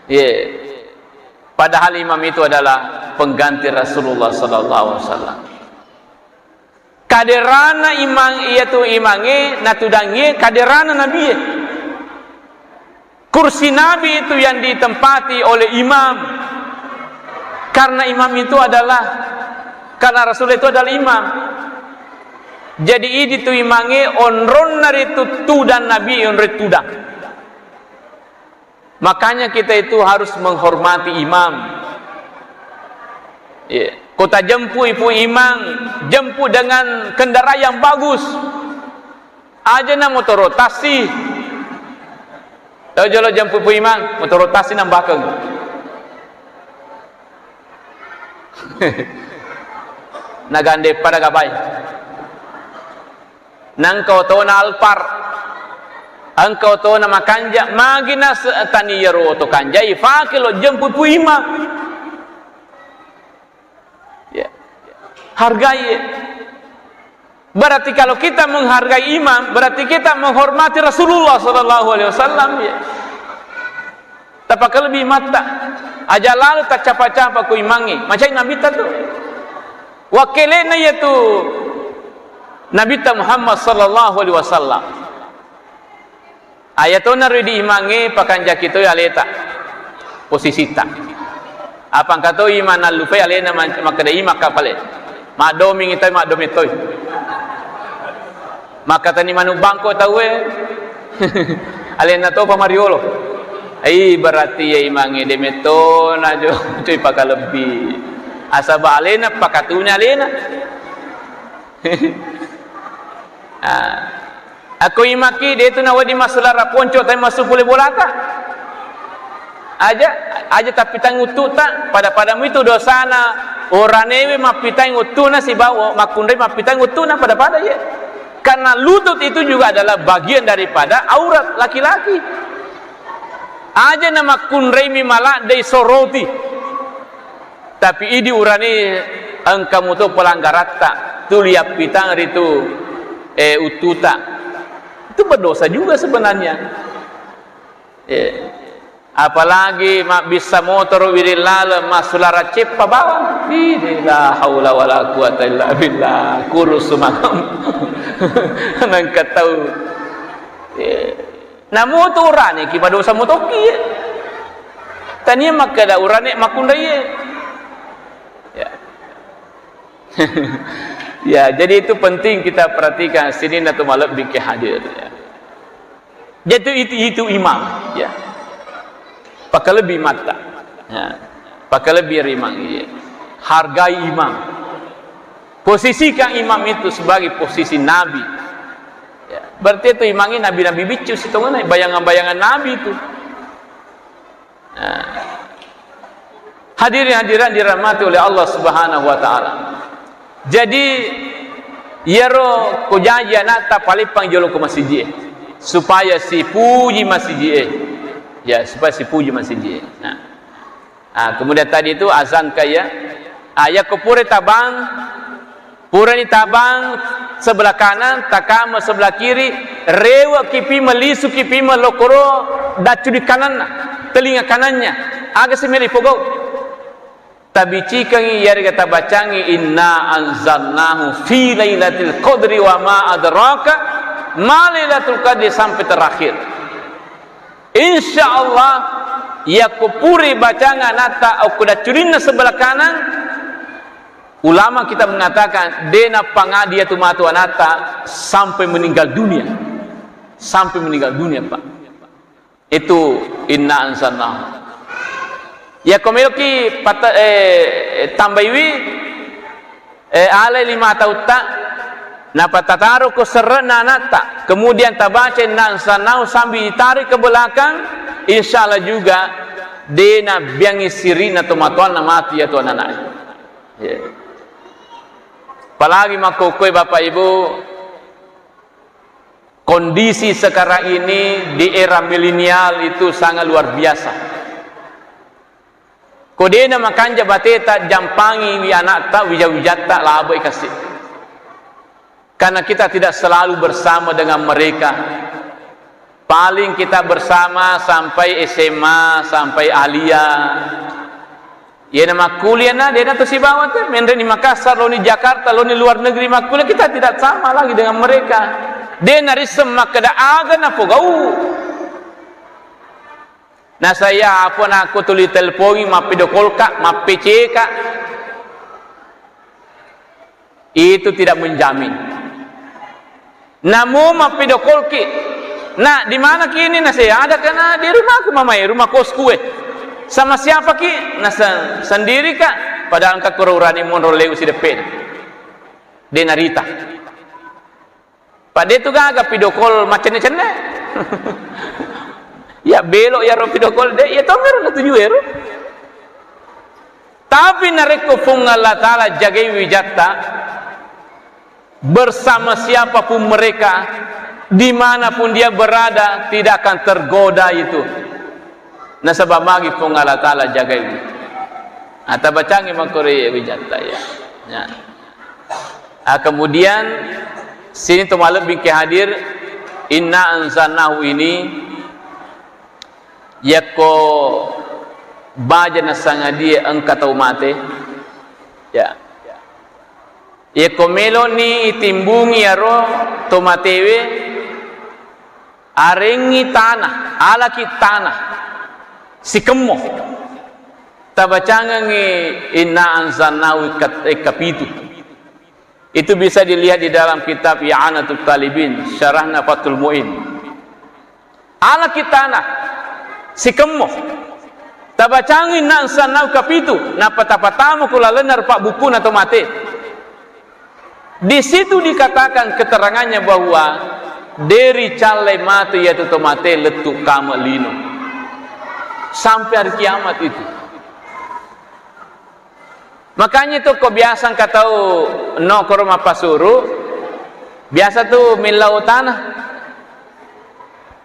Ye. Padahal imam itu adalah pengganti Rasulullah sallallahu alaihi wasallam. Kaderana imang, iyatu imangnge natudangngie kaderana nabie. Kursi Nabi itu yang ditempati oleh imam. Karena imam itu adalah, karena Rasul itu adalah imam. Jadi idi tu imangnge onronna ritu tudang Nabi, onroi tudang. Makanya kita itu harus menghormati imam. Iya. Kota jemput ipu imam, jemput dengan kendaraan yang bagus. Aja na motoro tasi. Tahu jolo jemput ipu imam, motoro tasi nambakeng. Nagande pada gabai. Nangka otona Alphard, engka otona makanja, magi nas-, tani iyaro oto kanjai, fake lo jemput pu imang. Ya. Hargai, ya. Berarti kalau kita menghargai imam, berarti kita menghormati Rasulullah sallallahu alaihi wasallam, ya. Tapakalebi matta. Aja lalu taccapa-capa ku imangnge. Macai Nabitta tu. Wakkelena yatu Nabitta Muhammad sallallahu alaihi wasallam. Ayatona ridi imangnge pakanjaki toi aleta. Posisitta. Apa engka toi imang nallupai alena man-, makkeda imang kapale. Maddoming toi, maddoming toi. Makkatani manuk bangko tauwe. Alenna topa mariolo. Ai, berarti iya imangnge de mettona jo, tu ipakalebbi. Asaba alena pakatuni alena. Ah. Akko imaki de tu nawedding massulara ponco tapi massu pole bolata. Aja, aja tappitang uttuta, pada-pada muitu dosana, oranewe mappitang uttuna sibawa makkunrai mappitang uttuna pada-pada ye. Karena lutut itu juga adalah bagian daripada aurat laki-laki. Aja na makkunraimi maladde soroti. Tapi idi urane engka muto pelanggaratta, tuli appitang ritu, eh, uttuta. Itu berdosa juga sebenarnya. Eh, apalagi mabbissa motoro wiring laleng, massulara ceppa bawang. Ih, la haula wala quwata illa billah. Kurus sumangam. Nengka tau. Eh, namutu urane ki padosa mutokki. Tania makkeda urane makkunraie. Ya. Ya, jadi itu penting kita perhatikan, sininna tu malebbi ke hadir, ya. Jadi itu, itu imam, ya. Pakalebbi matta. Ya. Pakalebbi ri imam, iya. Hargai imam. Posisikan imam itu sebagai posisi nabi. Ya. Berarti itu imam ini nabi-nabi biccu sitongenna, bayangan-bayangan nabi itu. Nah. Hadirin hadirat dirahmati oleh Allah Subhanahu wa Ta'ala. Jadi, iyaro ko jaji anatta, paleppang jolo ko masijie, supaya sipuji masijie. Ya, supaya sipuji masijie. Nah. Ah, kemudian tadi itu azan ka iya. Ah, yakko pura tabang, Purani tabang sebelah kanan, takame sebelah kiri, rewe'ki pi, melisuki pi, melokoro daccu di kananna, telinga kanannya. Aga si melo ipogau? Tabicikangi, iyarega tabacangi, "Inna anzalnahu fi lailatul qadri wa ma adraka ma lailatul qadri," sampai terakhir. Insya Allah, yakko pura bacang anatta okko dacculinna sebelah kanan, ulama kita mengatakan, de nappangadi iyatu matu anatta sampai meninggal dunia. Sampai meninggal dunia, Pak. Itu inna anzalnahu. Yakko meloki pata-, eh, tambaiwi, eh, alai lima tautta, napatataroko serre'na anatta, kemudian tabaca inna anzalnahu sambil ditarik ke belakang, insya Allah juga de nabiangi sirina tomatoanna matu iyatu anana'e. Ya. Apalagi makkokkoe Bapak Ibu, kondisi sekarang ini di era milenial itu sangat luar biasa. Ko de namakanja bateta, jampangiwi anatta, wija-wijatta, labai kasi. Karena kita tidak selalu bersama dengan mereka. Paling kita bersama sampai S M A, sampai aliyah. Iyana makkuliana, de nato sibawa te, menre ni Makassar, loni Jakarta, loni luar negeri makkulia, kita tidak sama lagi dengan mereka. De narisseng makkeda aga napogau. Nasaya apa nako tuli telpongi, mappidokolka, mappeceka. Itu tidak menjamin. Namu mappidokolki, "Nak, di mana ki ini?" Nasaya, "Ada kena di rumahku, Mama, eh, rumah kosku, eh." "Sama siapa ki?" Nasa, "Sendiri, Kak." Padahal engka kuro urani monro leu sideppena. De narita. Pak, de tu gaga video call maccenne-cenne. Ya, belo iyaro video call, de, iya tongero natuju ero. Tapi narekko Puang Allah Ta'ala jagai wijatta, bersama siapapun mereka, dimanapun dia berada, tidak akan tergoda itu. Nasaba magi Puang Allah Ta'ala jagai. Ata bacangi makkoro wijatta, ya. Ya. Ah, kemudian sini tu malebbi ke hadir, inna anzalnahu ini, yakko baja nasangadie engka tau mate, ya. Yakko meloni itimbungi iyaro to matewe, arengngi tanah, alaki tanah, sikemmo. Tabacangengngi inna anzalnahu kat-, eh, kapitu. Itu bisa dilihat di dalam kitab I'anatul Talibin, syarahna Fathul Mu'in. Alaki tanah, sikemmo. Tabacangi inna anzalnahu kapitu, nappa tapatamu ku lalenna rupa bukkuna to mate. Di situ dikatakan keterangannya bahwa deri callai matu iyatu to mate lettu kame lino. Sampai hari kiamat itu. Makanya itu ko biasa engka tau no koro mappasuru, biasa tu millau tanah.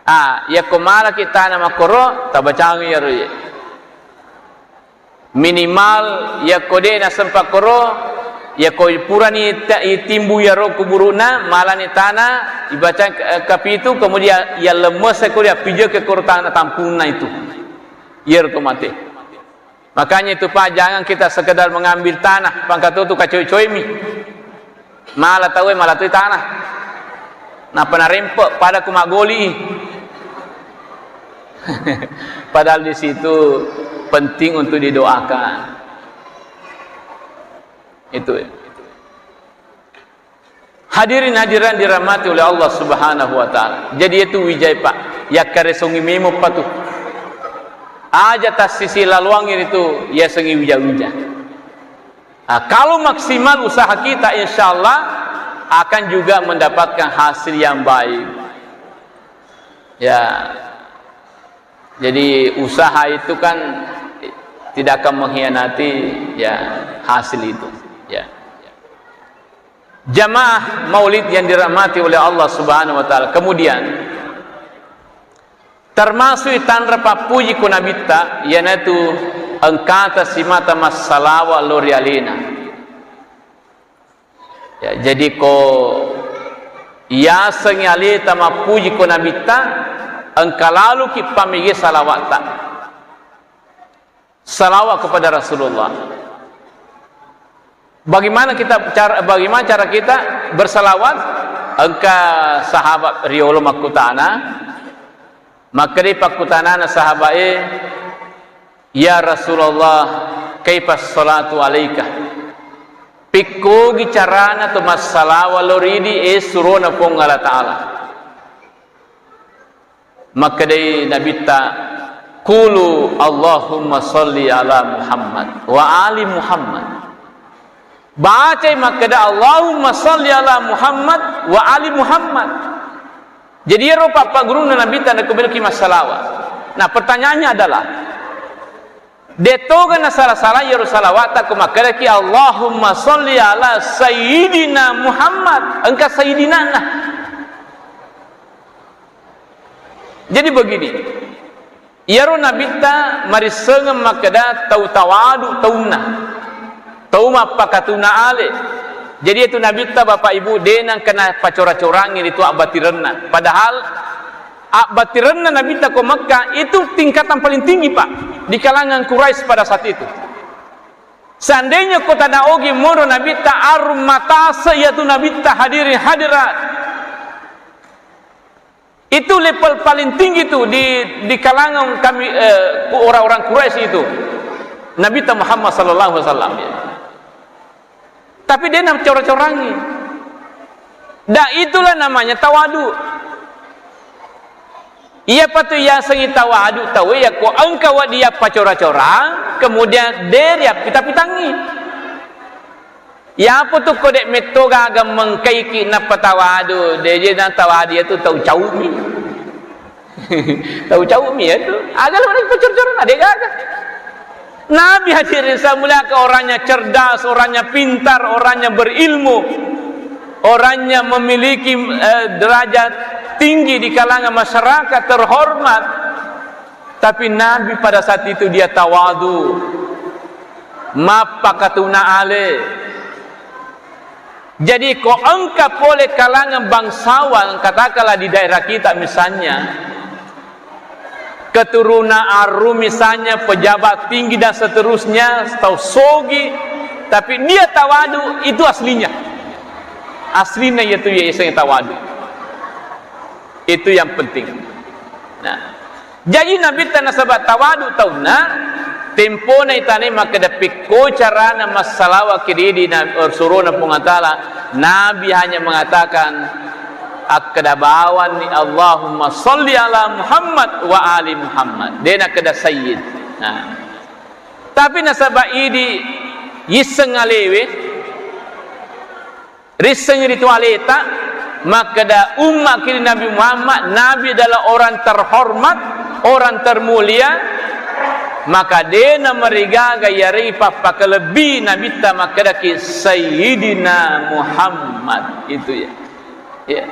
Ah, yakko malaki tanah makkoro, tabacangi iyaro iye. Minimal yakko de nasempa koro, yakko purani ta-, itimbu iyaro kuburuna, malani tanah, ibaca, eh, kapitu, kemudian iya lemmese ko dia pijeke koro tanah tampunna itu. Iyaro to mate. Makanya itu, Pak, jangan kita sekedar mengambil tanah, pangkatutu kacoy-coymi. Mala tauwe, mala tu tanah. Nappa narempe, pada ku maggoli. Padahal di situ penting untuk didoakan. Itu ya. Hadirin hadirat dirahmati oleh Allah Subhanahu wa Ta'ala. Jadi itu wijai, Pak. Yakkaresongi memo patu. Aja tassisi laluangi itu, yasengi wija-wija. Nah, kalau maksimal usaha kita, insya Allah akan juga mendapatkan hasil yang baik. Ya. Jadi usaha itu kan tidak akan mengkhianati, ya, hasil itu. Ya. Jamaah maulid yang dirahmati oleh Allah Subhanahu wa Ta'ala. Kemudian, termasuk tanra pappuji ko Nabitta, iyanatu engkata simata massalawa lao ri alena. Ya, jadi ko yasengi aleta mappuji ko Nabitta, engka laluki pamege salawatta. Salawat kepada Rasulullah. Bagaimana kita cara, bagaimana cara kita bersalawat? Engka sahabat riolo makkutana, makkedai pakkutanana sahabat e, "Ya Rasulullah, kaifa salatu alaika?" Pikkogi carana to massalawa lao ridi e surona Puang Allah Ta'ala. Makkedai Nabitta, "Qulu Allahumma salli ala Muhammad wa ali Muhammad." Bacai makkeda, "Allahumma salli ala Muhammad wa ali Muhammad." Jadi, iyaro pappagurunna Nabitta nakko meloki massalawa. Nah, pertanyaannya adalah, de toga nasala-sala iyaro salawatta ko makkedaki, "Allahumma salli ala Sayyidina Muhammad." Engka Sayyidinana. Jadi begini, iyaro Nabitta marissengeng makkeda tau tawadu taunna, tau mappakatuna ale. Jadi itu Nabitta, Bapak Ibu, de nengka napacora-corangi ritu abbatirenna. Padahal abbatirenna Nabitta ko Mekka itu tingkatan paling tinggi, Pak, di kalangan Quraisy pada saat itu. Seandainya ko tana ogi monro Nabitta, arum matase iyatu Nabitta, hadirin hadirat. Itu level paling tinggi tu di, di kalangan kami, eh, orang-orang Quraisy itu. Nabitta Muhammad sallallahu alaihi wasallam, ya. Tapi de nacora-corangi. Dan itulah namanya tawadu. Iyapa tu yasengi tawadu, tau iya ko engka wedding yappacora-cora, kemudian de riappita-pitangi. Yapo tu ko de metto gaga mengkaiki nappa tawadu, de je na tawadu iyatu tau caumi. Tau caumi iyatu. Aga lo pacora-cora na de gaga. Nabi, hadirin saya muliakan, orangnya cerdas, orangnya pintar, orangnya berilmu, orangnya memiliki, eh, derajat tinggi di kalangan masyarakat, terhormat. Tapi Nabi pada saat itu dia tawadu, mappakatuna ale. Jadi, ko engka pole kalangan bangsawan, katakanlah di daerah kita misalnya, keturunan Aru misalnya, pejabat tinggi dan seterusnya, tau sogi, tapi dia tawadu, itu aslinya. Aslinya itu ya, iseng tawadu. Itu yang penting. Nah, jaji Nabitta nasaba tawadu taunna, tempona itanai makkeda pekko carana massalawa ki ridi na-, surona Puang Allah Ta'ala, Nabi hanya mengatakan, akkeda bawanni, "Allahumma salli ala Muhammad wa ali Muhammad." De nakkeda sayyid. Nah. Tapi nasaba idi yisseng alewe, risseng ritu aleta, makkeda umma ki ri Nabi Muhammad, Nabi adalah orang terhormat, orang termulia, maka de namarigaga iyarei pappakalebbi Nabitta makkedaki Sayyidina Muhammad. Itu ya. Ya.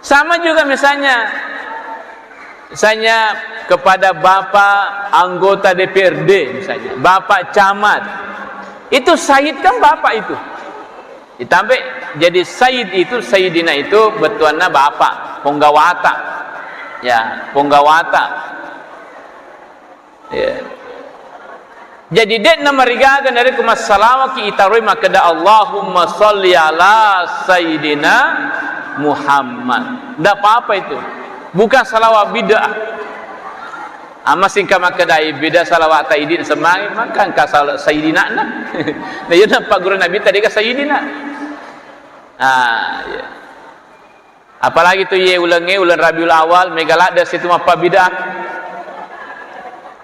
Sama juga misalnya, misalnya kepada Bapak anggota D P R D, misalnya, Bapak Camat. Itu Sayyid kan Bapak itu. Ditambah jadi Sayyid itu, Sayyidina itu bettuanna Bapak, Ponggawata. Ya, Ponggawata. Ya. Jadi, de namarigaga narekko massalawaki itaroi makkeda, "Allahumma salli ala Sayyidina Muhammad." Ndak apa-apa itu. Bukan salawat bid'ah. Amma singka makkedai beda salawata idi semmangi, maka engka sal-, sayyidina'na. Na iya nappa guru Nabitta dega sayyidina. Ah, iya. Apalagi tu iye ulengnge, uleng Rabiul Awal, mega ladde situ mappabbid'ah.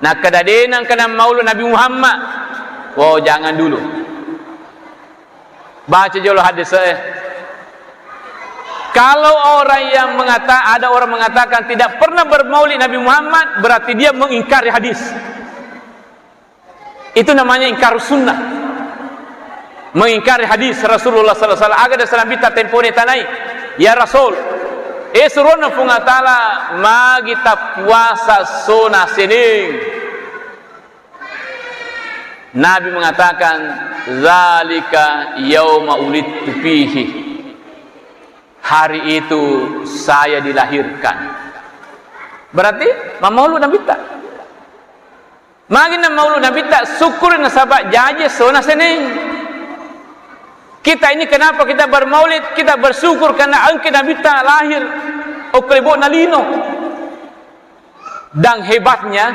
Nakkeda de nengka nammaulu Nabi Muhammad. Wow, jangan dulu. Baca jolo hadis, eh. Kalau orang yang mengata-, ada orang mengatakan tidak pernah bermaulid Nabi Muhammad, berarti dia mengingkari hadis. Itu namanya ingkar sunnah. Mengingkari hadis Rasulullah sallallahu alaihi wasallam. Aga dasar Nabitta tempone tanai. Ya Rasul, eh, suruhna Puang Allah Ta'ala, magi tappuasa sona seneng. Nabi mengatakan, "Zalika yauma ulidtu fihi." Hari itu saya dilahirkan. Berarti mammaulu Nabitta. Magi nammaulu Nabitta, syukur nasaba jaji sona seneng. Kita ini kenapa kita bermaulid? Kita bersyukur karena engka Nabitta lahir. Okko lebo'na lino. Dan hebatnya,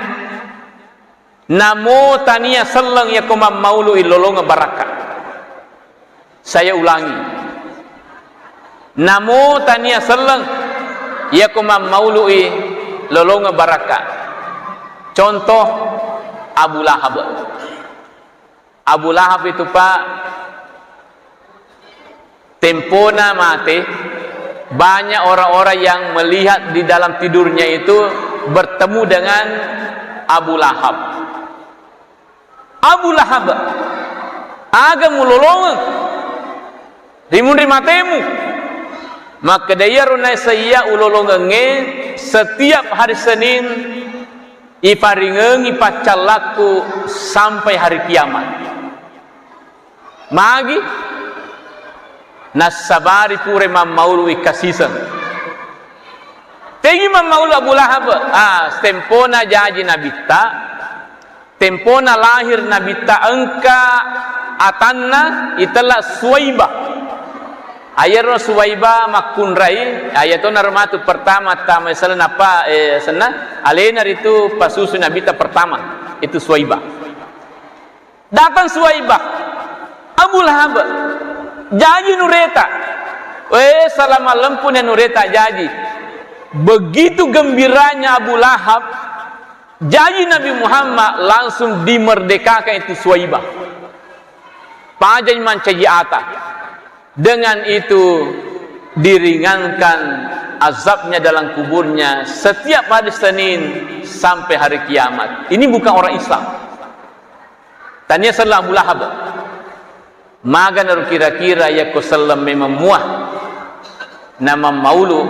namo tania selleng yako mammaului lolongeng barakka. Saya ulangi. Namo tania selleng yako mammaului lolongeng barakka. Contoh, Abu Lahab. Abu Lahab itu, Pak, tempona mate, banyak orang-orang yang melihat di dalam tidurnya itu bertemu dengan Abu Lahab. "Abu Lahab, aga mulolongeng ri munri matemu?" Makkeda, "Iyaro naisaiya ulolongengnge setiap hari Senin iparingengi paccallakku sampai hari kiamat." Magi? Nassabari pura mammaului kasiseng. Tengngi mammaulu Abu Lahab, ah, tempona jaji Nabitta, tempona lahir Nabitta engka atanna itella Suwaibah. Ayaro Suwaibah makkunrai, ayatona romatu pertama tama Islam napa, eh, senna, alena ritu pasusu Nabitta pertama, itu Suwaibah. Datang Suwaibah, "Abu Lahab, jaji nureta." Weh, salama lempuni nureta jaji. Begitu gembiranya Abu Lahab, jaji Nabi Muhammad, langsung dimerdekakan itu Suwaibah. Pajai mancaji ata. Dengan itu diringankan azabnya dalam kuburnya setiap hari Senin sampai hari kiamat. Ini bukan orang Islam. Tania selleng Abu Lahab. Maganaro kira-kira yakko selleng memang mua namammaulu,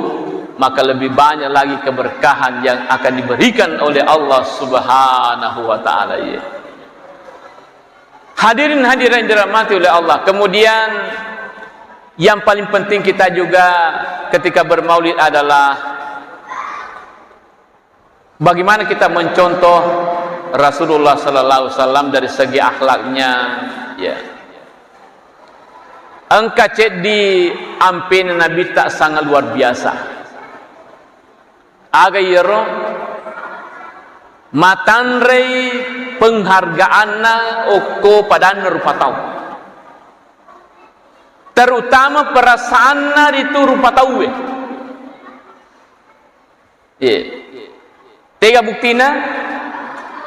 maka lebih banyak lagi keberkahan yang akan diberikan oleh Allah Subhanahu wa Ta'ala. Iya. Hadirin hadirat yang dirahmati oleh Allah. Kemudian yang paling penting kita juga ketika bermaulid adalah bagaimana kita mencontoh Rasulullah sallallahu alaihi wasallam dari segi akhlaknya, ya. Engka ceddi ampena Nabitta sangat luar biasa. Aga iyaro? Matanrei penghargaanna okko padanna rupa tau. Terutama perasaanna ritu rupa tauwe. Iye. Tega buktina?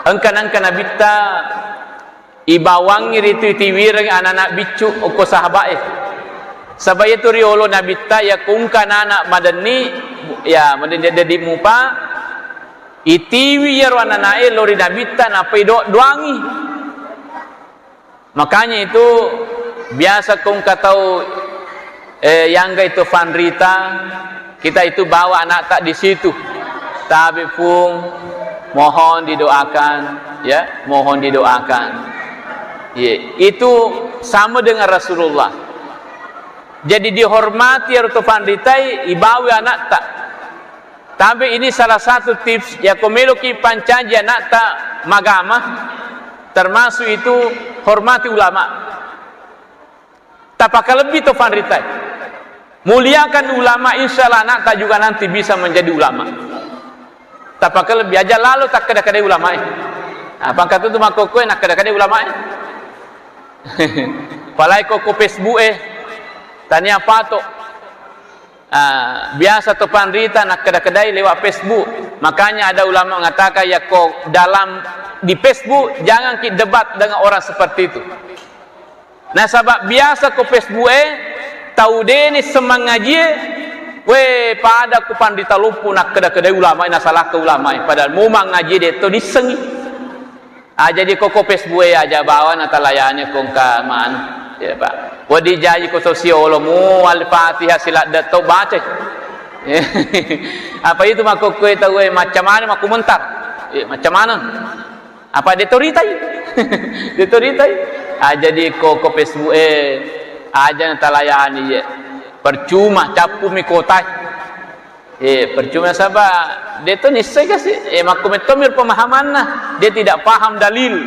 Engka nangka Nabitta ibawangngi ritu itiwireng anak-anak biccu okko sahaba'e. Saba' iyatu riolo Nabitta yakko engka anak-anak madenni, ya, madenni deddi mupa, itiwi iyaro anak-ana'e lao ri Nabitta nappa idoa-doangi. Makanya itu biasa ko engka tau, eh, yangga itu fanrita, kita itu bawa anakta di situ. Tabe, Pung, mohon didoakan, ya, mohon didoakan. Iya, itu sama dengan Rasulullah. Jadi dihormati ero to fanritai, ibawa anakta. Tapi ini salah satu tips, yakko meloki pancaji anakta magama, termasuk itu hormati ulama. Tapakalebbi to fanritai. Muliakan ulama, insya Allah anakta juga nanti bisa menjadi ulama. Tapakalebbi aja lalo takkeda-kedai ulamae. Nah, pangkatutu makkokkoe nakkeda-kedai ulamae. Palai ko, ko Facebook e, tania pato. Ah, biasa to panrita nakkeda-kedai lewat Facebook. Makanya ada ulama mengatakan, ya ko dalam di Facebook, jangan ki debat dengan orang seperti itu. Nasaba biasa ko Facebook e, tau deni semangajie, we, pada ku panrita loppo nakkeda-kedai ulamae, nasalahke ulamae, padahal mu mangajie de to dissengi. Ah, jadi ko, ko Facebook e aja bawa natalayani ko engka manu. Ya, Pak. Wedding jaji ko to siolo mu Al-Fatihah siladde to baca. Apa itu makkokkoe tau e macca maneng makkumentar. Eh, macca maneng. Apa de to ritai? De to ritai. Ah, jadi ko, ko Facebook e aja natalayani ye. Percuma cappu mi kotae. Eh, percuma saba de to nissai kasi. Eh, makkumettomi pemahamanna. Dia tidak paham dalil.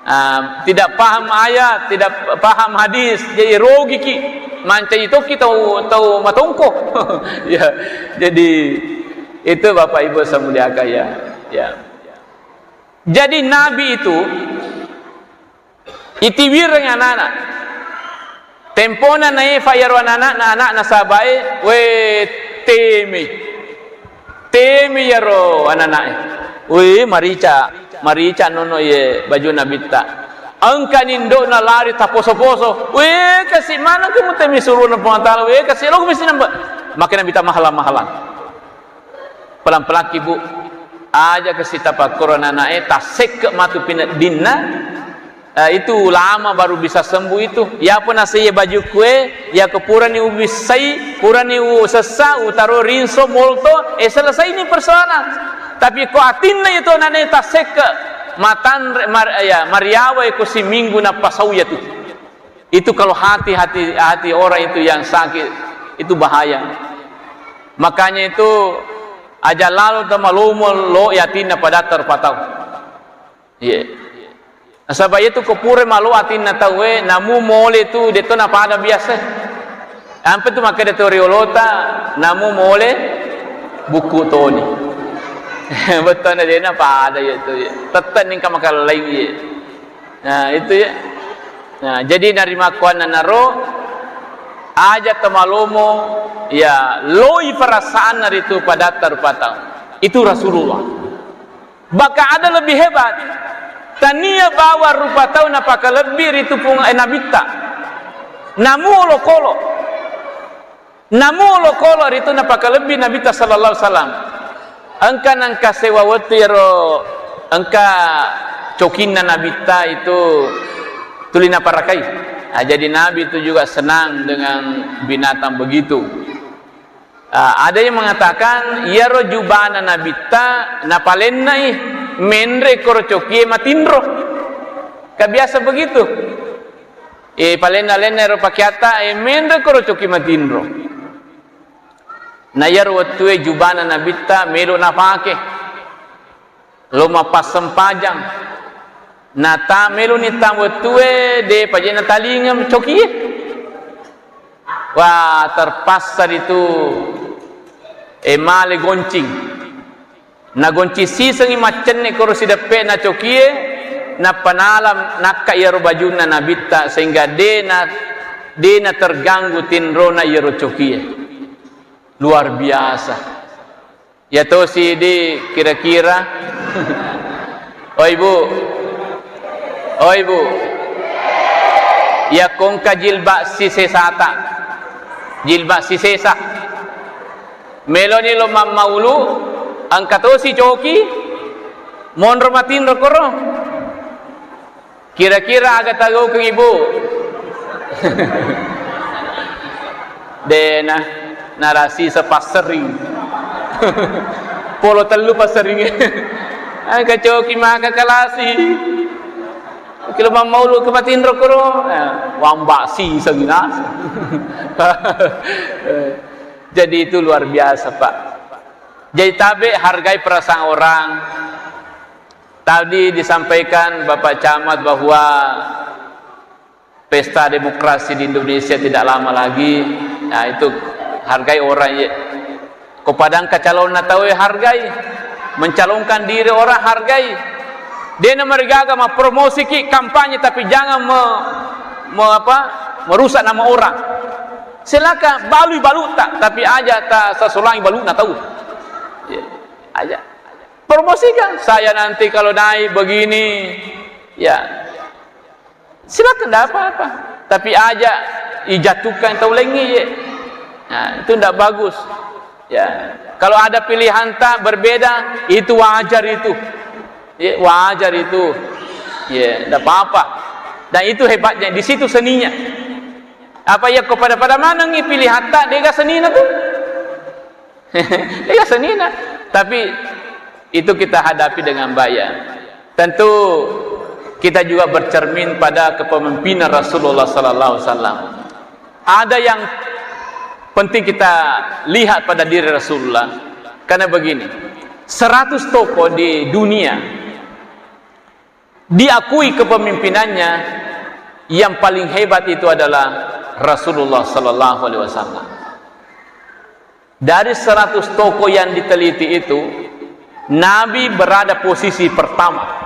Ah, tidak paham ayat, tidak paham hadis. Jadi rogiki. Mancaji tokki tau, tau matongko. Ya, jadi itu Bapak Ibu saya muliakan ya. Ya. Jadi Nabi itu itiwireng anana. Tempona naefa iyaro anana, na anana sabae, we, temi. Temi iyaro ananae. We, marica, marica nono ye baju Nabitta. Engka nindo'na lari taposo-poso. We, kasi maneng kamu temi suruhna Puang Taala. We, kasi lo mesti nampak. Maka Nabitta mahalang-mahalang. Pelang-pelangki, Bu. Aja kasi tapakkoro ananae, tasekke matu pineddinna. Eh, itu ulama baru bisa sembuh itu. Yapo naseye bajukku e, yako purani ubissai, purani usessa, utaro rinso, molto, eh, selesai ini persoalan. Tapi ko atinna itu ananae tasekke, matanre, mar-, ya, mariawa ko siminggu napasau ya tu. Itu kalau hati, hati, hati orang itu yang sakit, itu bahaya. Makanya itu aja lalo temalomo lo yatinna pada terpatau. Iya. Nasaba itu ko pura malo atinna tauwe, namu mole tu de to napada biasa. Ampe tu makkeda to riolota, namu mole buku toni. Bettona de napada ya tu ya. Tette ningka makallai ya. Nah, itu ya. Nah, jadi narimakkuannanaro aja temalomo ya loi perasaanna ritu pada terpatau. Itu Rasulullah. Bahkan ada lebih hebat. Tania bawa rupa tau napakalebbi ritu pung-, eh, nabitta. Namu olokolo. Namu olokolo ritu napakalebbi Nabitta sallallahu alaihi wasallam. Engka nengka sewa wettu iyaro engka cokinna Nabitta itu tuli naparakai. Nah, jadi Nabi itu juga senang dengan binatang begitu. Ah, ada yang mengatakan, iyaro jubana Nabitta napalennai, menre koro cokie matinro. Kan biasa begitu. Eh, palenna-lenna ero pakeatta, eh, menre koro coki matinro. Na iyaro wettue jubana Nabitta melo napake. Lo mappassempajang. Nata meloni tang wettue de paje natalinga cokie. Wah, terpaksa ritu, eh, male goncing. Nagoncing sisengngi maccenne koro sideppe'na cokie, nappa nalam nakka iyaro bajunna Nabitta, sehingga de na, de na terganggu tinrona iyaro cokie. Luar biasa. Ya tosi di kira-kira. Oi, Bu. Oi, Bu. Ya kongka jilbab sisesata. Jilbab sisesa. Meloni lo mammaulu, engka tosi coki, monro matinro koro. Kira-kira aga tagaukengngi, Bu? Dena, narasi sepassering. Polo tellu passering. Engka coki maka kalasi. Kilo mammaulu ke matinro koro. Eh, wamba si sanginas. Jadi itu luar biasa, Pak. Jadi tabe hargai perasaan orang. Tadi disampaikan Bapak Camat bahwa pesta demokrasi di Indonesia tidak lama lagi. Nah, itu hargai orang ye. Ko padang kacalonna tau ye hargai. Mencalonkan diri orang, hargai. Dena marigaga mappromosiki, kampanye, tapi jangan me-, me-, apa, merusak nama orang. Silakan balui balutta, tapi aja ta sasolangi baluna tau. Ya, aja. Promosikan, saya nanti kalau naik begini, ya. Silakan, tidak apa-apa. Tapi aja ijatuhkan tau laingnge, ye. Nah, itu tidak bagus. Ya. Kalau ada pilihan tak berbeda, itu wajar itu. Ya, wajar itu. Ya, tidak apa-apa. Dan itu hebatnya, di situ seninya. Apa ya, kau pada-pada manengi pilihan tak, dega senina tuh. Iya, senina. Tapi itu kita hadapi dengan baik, ya. Tentu kita juga bercermin pada kepemimpinan Rasulullah sallallahu alaihi wasallam. Ada yang penting kita lihat pada diri Rasulullah. Karena begini, seratus tokoh di dunia diakui kepemimpinannya, yang paling hebat itu adalah Rasulullah sallallahu alaihi wasallam. Dari seratus tokoh yang diteliti itu, Nabi berada posisi pertama.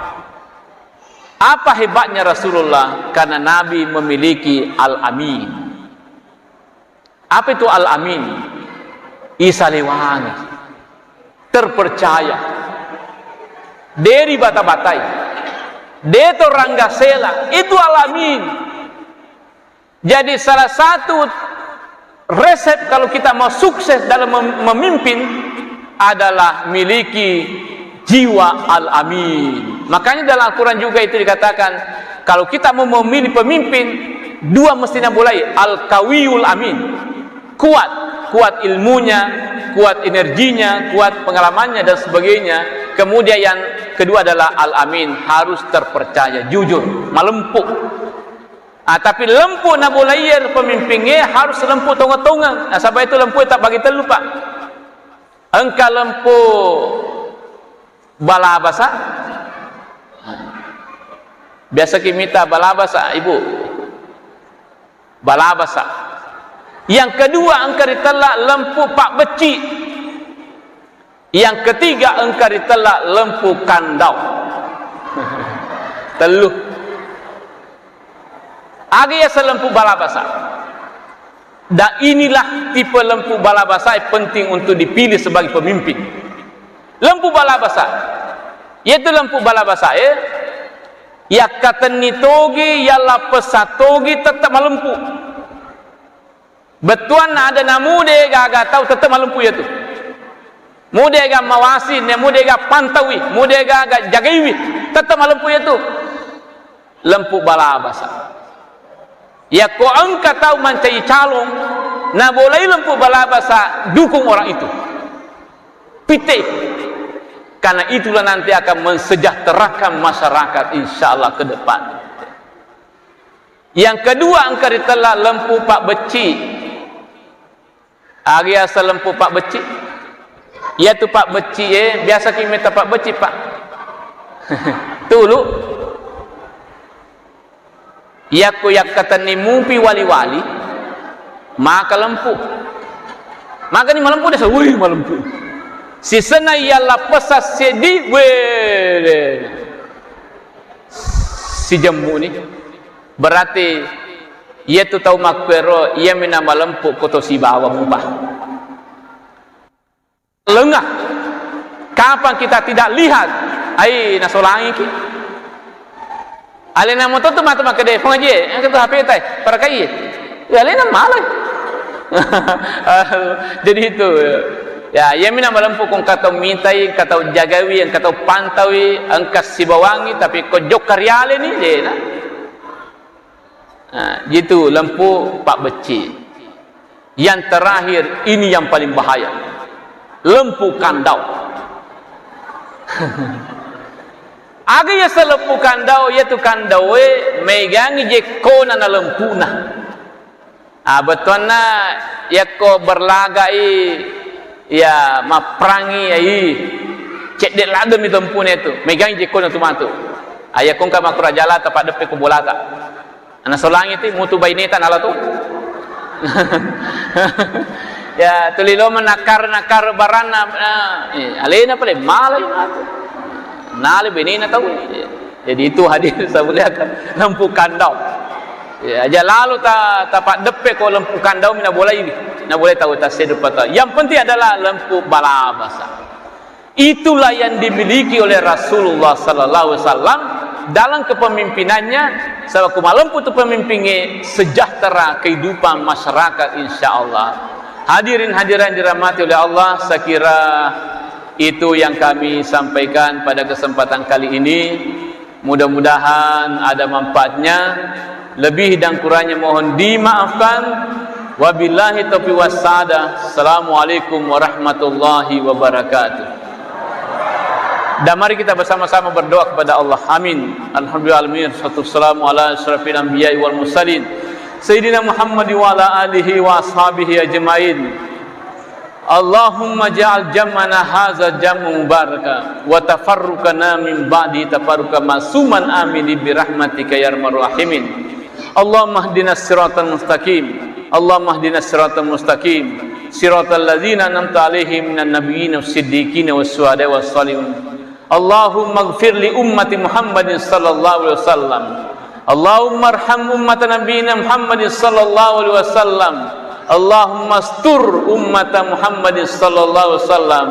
Apa hebatnya Rasulullah? Karena Nabi memiliki Al-Amin. Apa itu Al-Amin? Isalewangi, terpercaya, de ribata-batai, de to ranggasela, itu Al-Amin. Jadi, salah satu resep kalau kita mau sukses dalam mem-, memimpin adalah miliki jiwa Al-Amin. Makanya dalam Al-Quran juga itu dikatakan, kalau kita mau memilih pemimpin, dua mesti nabolai, Al-Qawiyul Amin. Kuat, kuat ilmunya, kuat energinya, kuat pengalamannya dan sebagainya. Kemudian yang kedua adalah Al-Amin, harus terpercaya, jujur, malempu. Ah, tapi lempu nabolai pemimpingnge harus lempu tongeng-tongeng. Nasaba itu lempu tak bagi tellu, Pak. Engka lempu balabasa. Biasa ki mita balabasa, Ibu. Balabasa. Yang kedua engka ritella lempu pabbecci. Yang ketiga engka ritella lempu kandau. Tellu. Aga yaseng lempu balabasa. Dan inilah tipe lempu balabasa yang penting untuk dipilih sebagai pemimpin. Lempu balabasa. Yaitu lempu balabasa, eh, yakkatenni togi, yallappessa togi, tetap malempu. Bettuanna ada namude gaga tau tetap malempu yatu. Mude ga mawasi, ne mude ga pantaui, mude ga, ga jagaiwi, tetap malempu yatu. Lempu balabasa. Yakko engka tau mancaji calon, nabolai lempu balabasa, dukung orang itu. Pitte. Karena itulah nanti akan mensejahterakan masyarakat, insya Allah, ke depan. Yang kedua, engka ritella lempu pabbecci. Aga yaseng lempu pabbecci? Iyatu pabbecci e, biasa ki mita pabbecci, Pak. Tulu. Yakko yakkatenni mupi wali-wali, maka lempu. Makani malempu desa, wih, malempu. Sisenna yallappessa seddi, weh. Sijemmu ni. Berarti iyatu tau makkuero, iyami namalempu ko to sibawa mupa. Lengah. Kapan kita tidak lihat, ai nasolangiki. Alena moto tu matu makkeda, "Pong Haji, engka tu H P tai, parakai." Ya, alena malai. Jadi itu. Ya, iyami namalempu ko engka tau mitai, engka tau jagawi, engka tau pantaui, engka sibawangi, tapi ko jokka rialeni, dena. Nah, gitu, lempu pabbecci. Yang terakhir, ini yang paling bahaya. Lempu kandau. Aga yaseng lempu kandau, iyatu kandaue maegangi jekkona na lempuna. Ah, bettuanna yakko berlagai, ya, mapprangi, ai, cedde ladde mi tempuna itu, maegangi jekkona tu matu. Ah, yakko engka makkuro jala, tapaddeppe ko bolata. Nasolangi ti mutu baineta nala tu. Ya, tuli lo menakar-nakar baranna, eh, alena pale malai matu. Nale benena tau. Jadi itu hadir sabuliakan lempu kandau. Ya, aja lalu ta tapaddeppe ko lempu kandau mina bolai, mina bolai tau tasedu pata. Yang penting adalah lempu balabasa. Itulah yang dimiliki oleh Rasulullah sallallahu alaihi wasallam dalam kepemimpinannya, sebab ku malempu tu pemimpinnya, sejahtera kehidupan masyarakat, insya Allah. Hadirin hadirat yang dirahmati oleh Allah, saya kira itu yang kami sampaikan pada kesempatan kali ini. Mudah-mudahan ada manfaatnya. Lebih dan kurangnya mohon dimaafkan. Wabillahi taufiq wassadah. Assalamualaikum warahmatullahi wabarakatuh. Dan mari kita bersama-sama berdoa kepada Allah. Amin. Alhamdulillah alamin. Wassalatu wassalamu ala asyrafil anbiya'i wal mursalin, Sayyidina Muhammad wa ala alihi wa ashabihi ajmain. Allahumma ja'al jam'ana hadza jam'an mubaraka wa tafarruqana min ba'di tafarruqan ma'suman, amin, bi rahmatika ya arhamar rahimin. Allahumma ihdinas siratal mustaqim. Allahumma ihdinas siratal mustaqim. Siratal ladzina an'amta 'alaihim minan nabiyyin was siddiqin was syuhada was shalihin. Allahumma ighfir li ummati Muhammadin sallallahu alaihi wasallam. Allahumma arham ummata nabiyina Muhammadin sallallahu alaihi wasallam. Allahumma astur ummata Muhammadin sallallahu alaihi wasallam.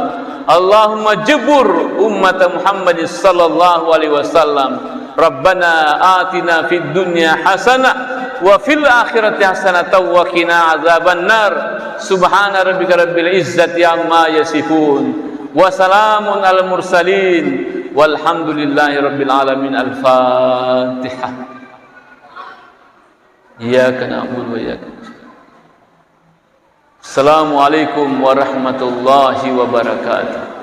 Allahumma jbur ummata Muhammadin sallallahu alaihi wasallam. Rabbana atina fid dunya hasanah wa fil akhirati hasanatan wa qina azabannar. Subhana rabbika rabbil izzati amma yasifun. Wa salamun alal mursalin. Walhamdulillahi rabbil alamin. Al-Fatihah. Iyyaka na'budu wa iyyaka nasta'in. Assalamualaikum warahmatullahi wabarakatuh.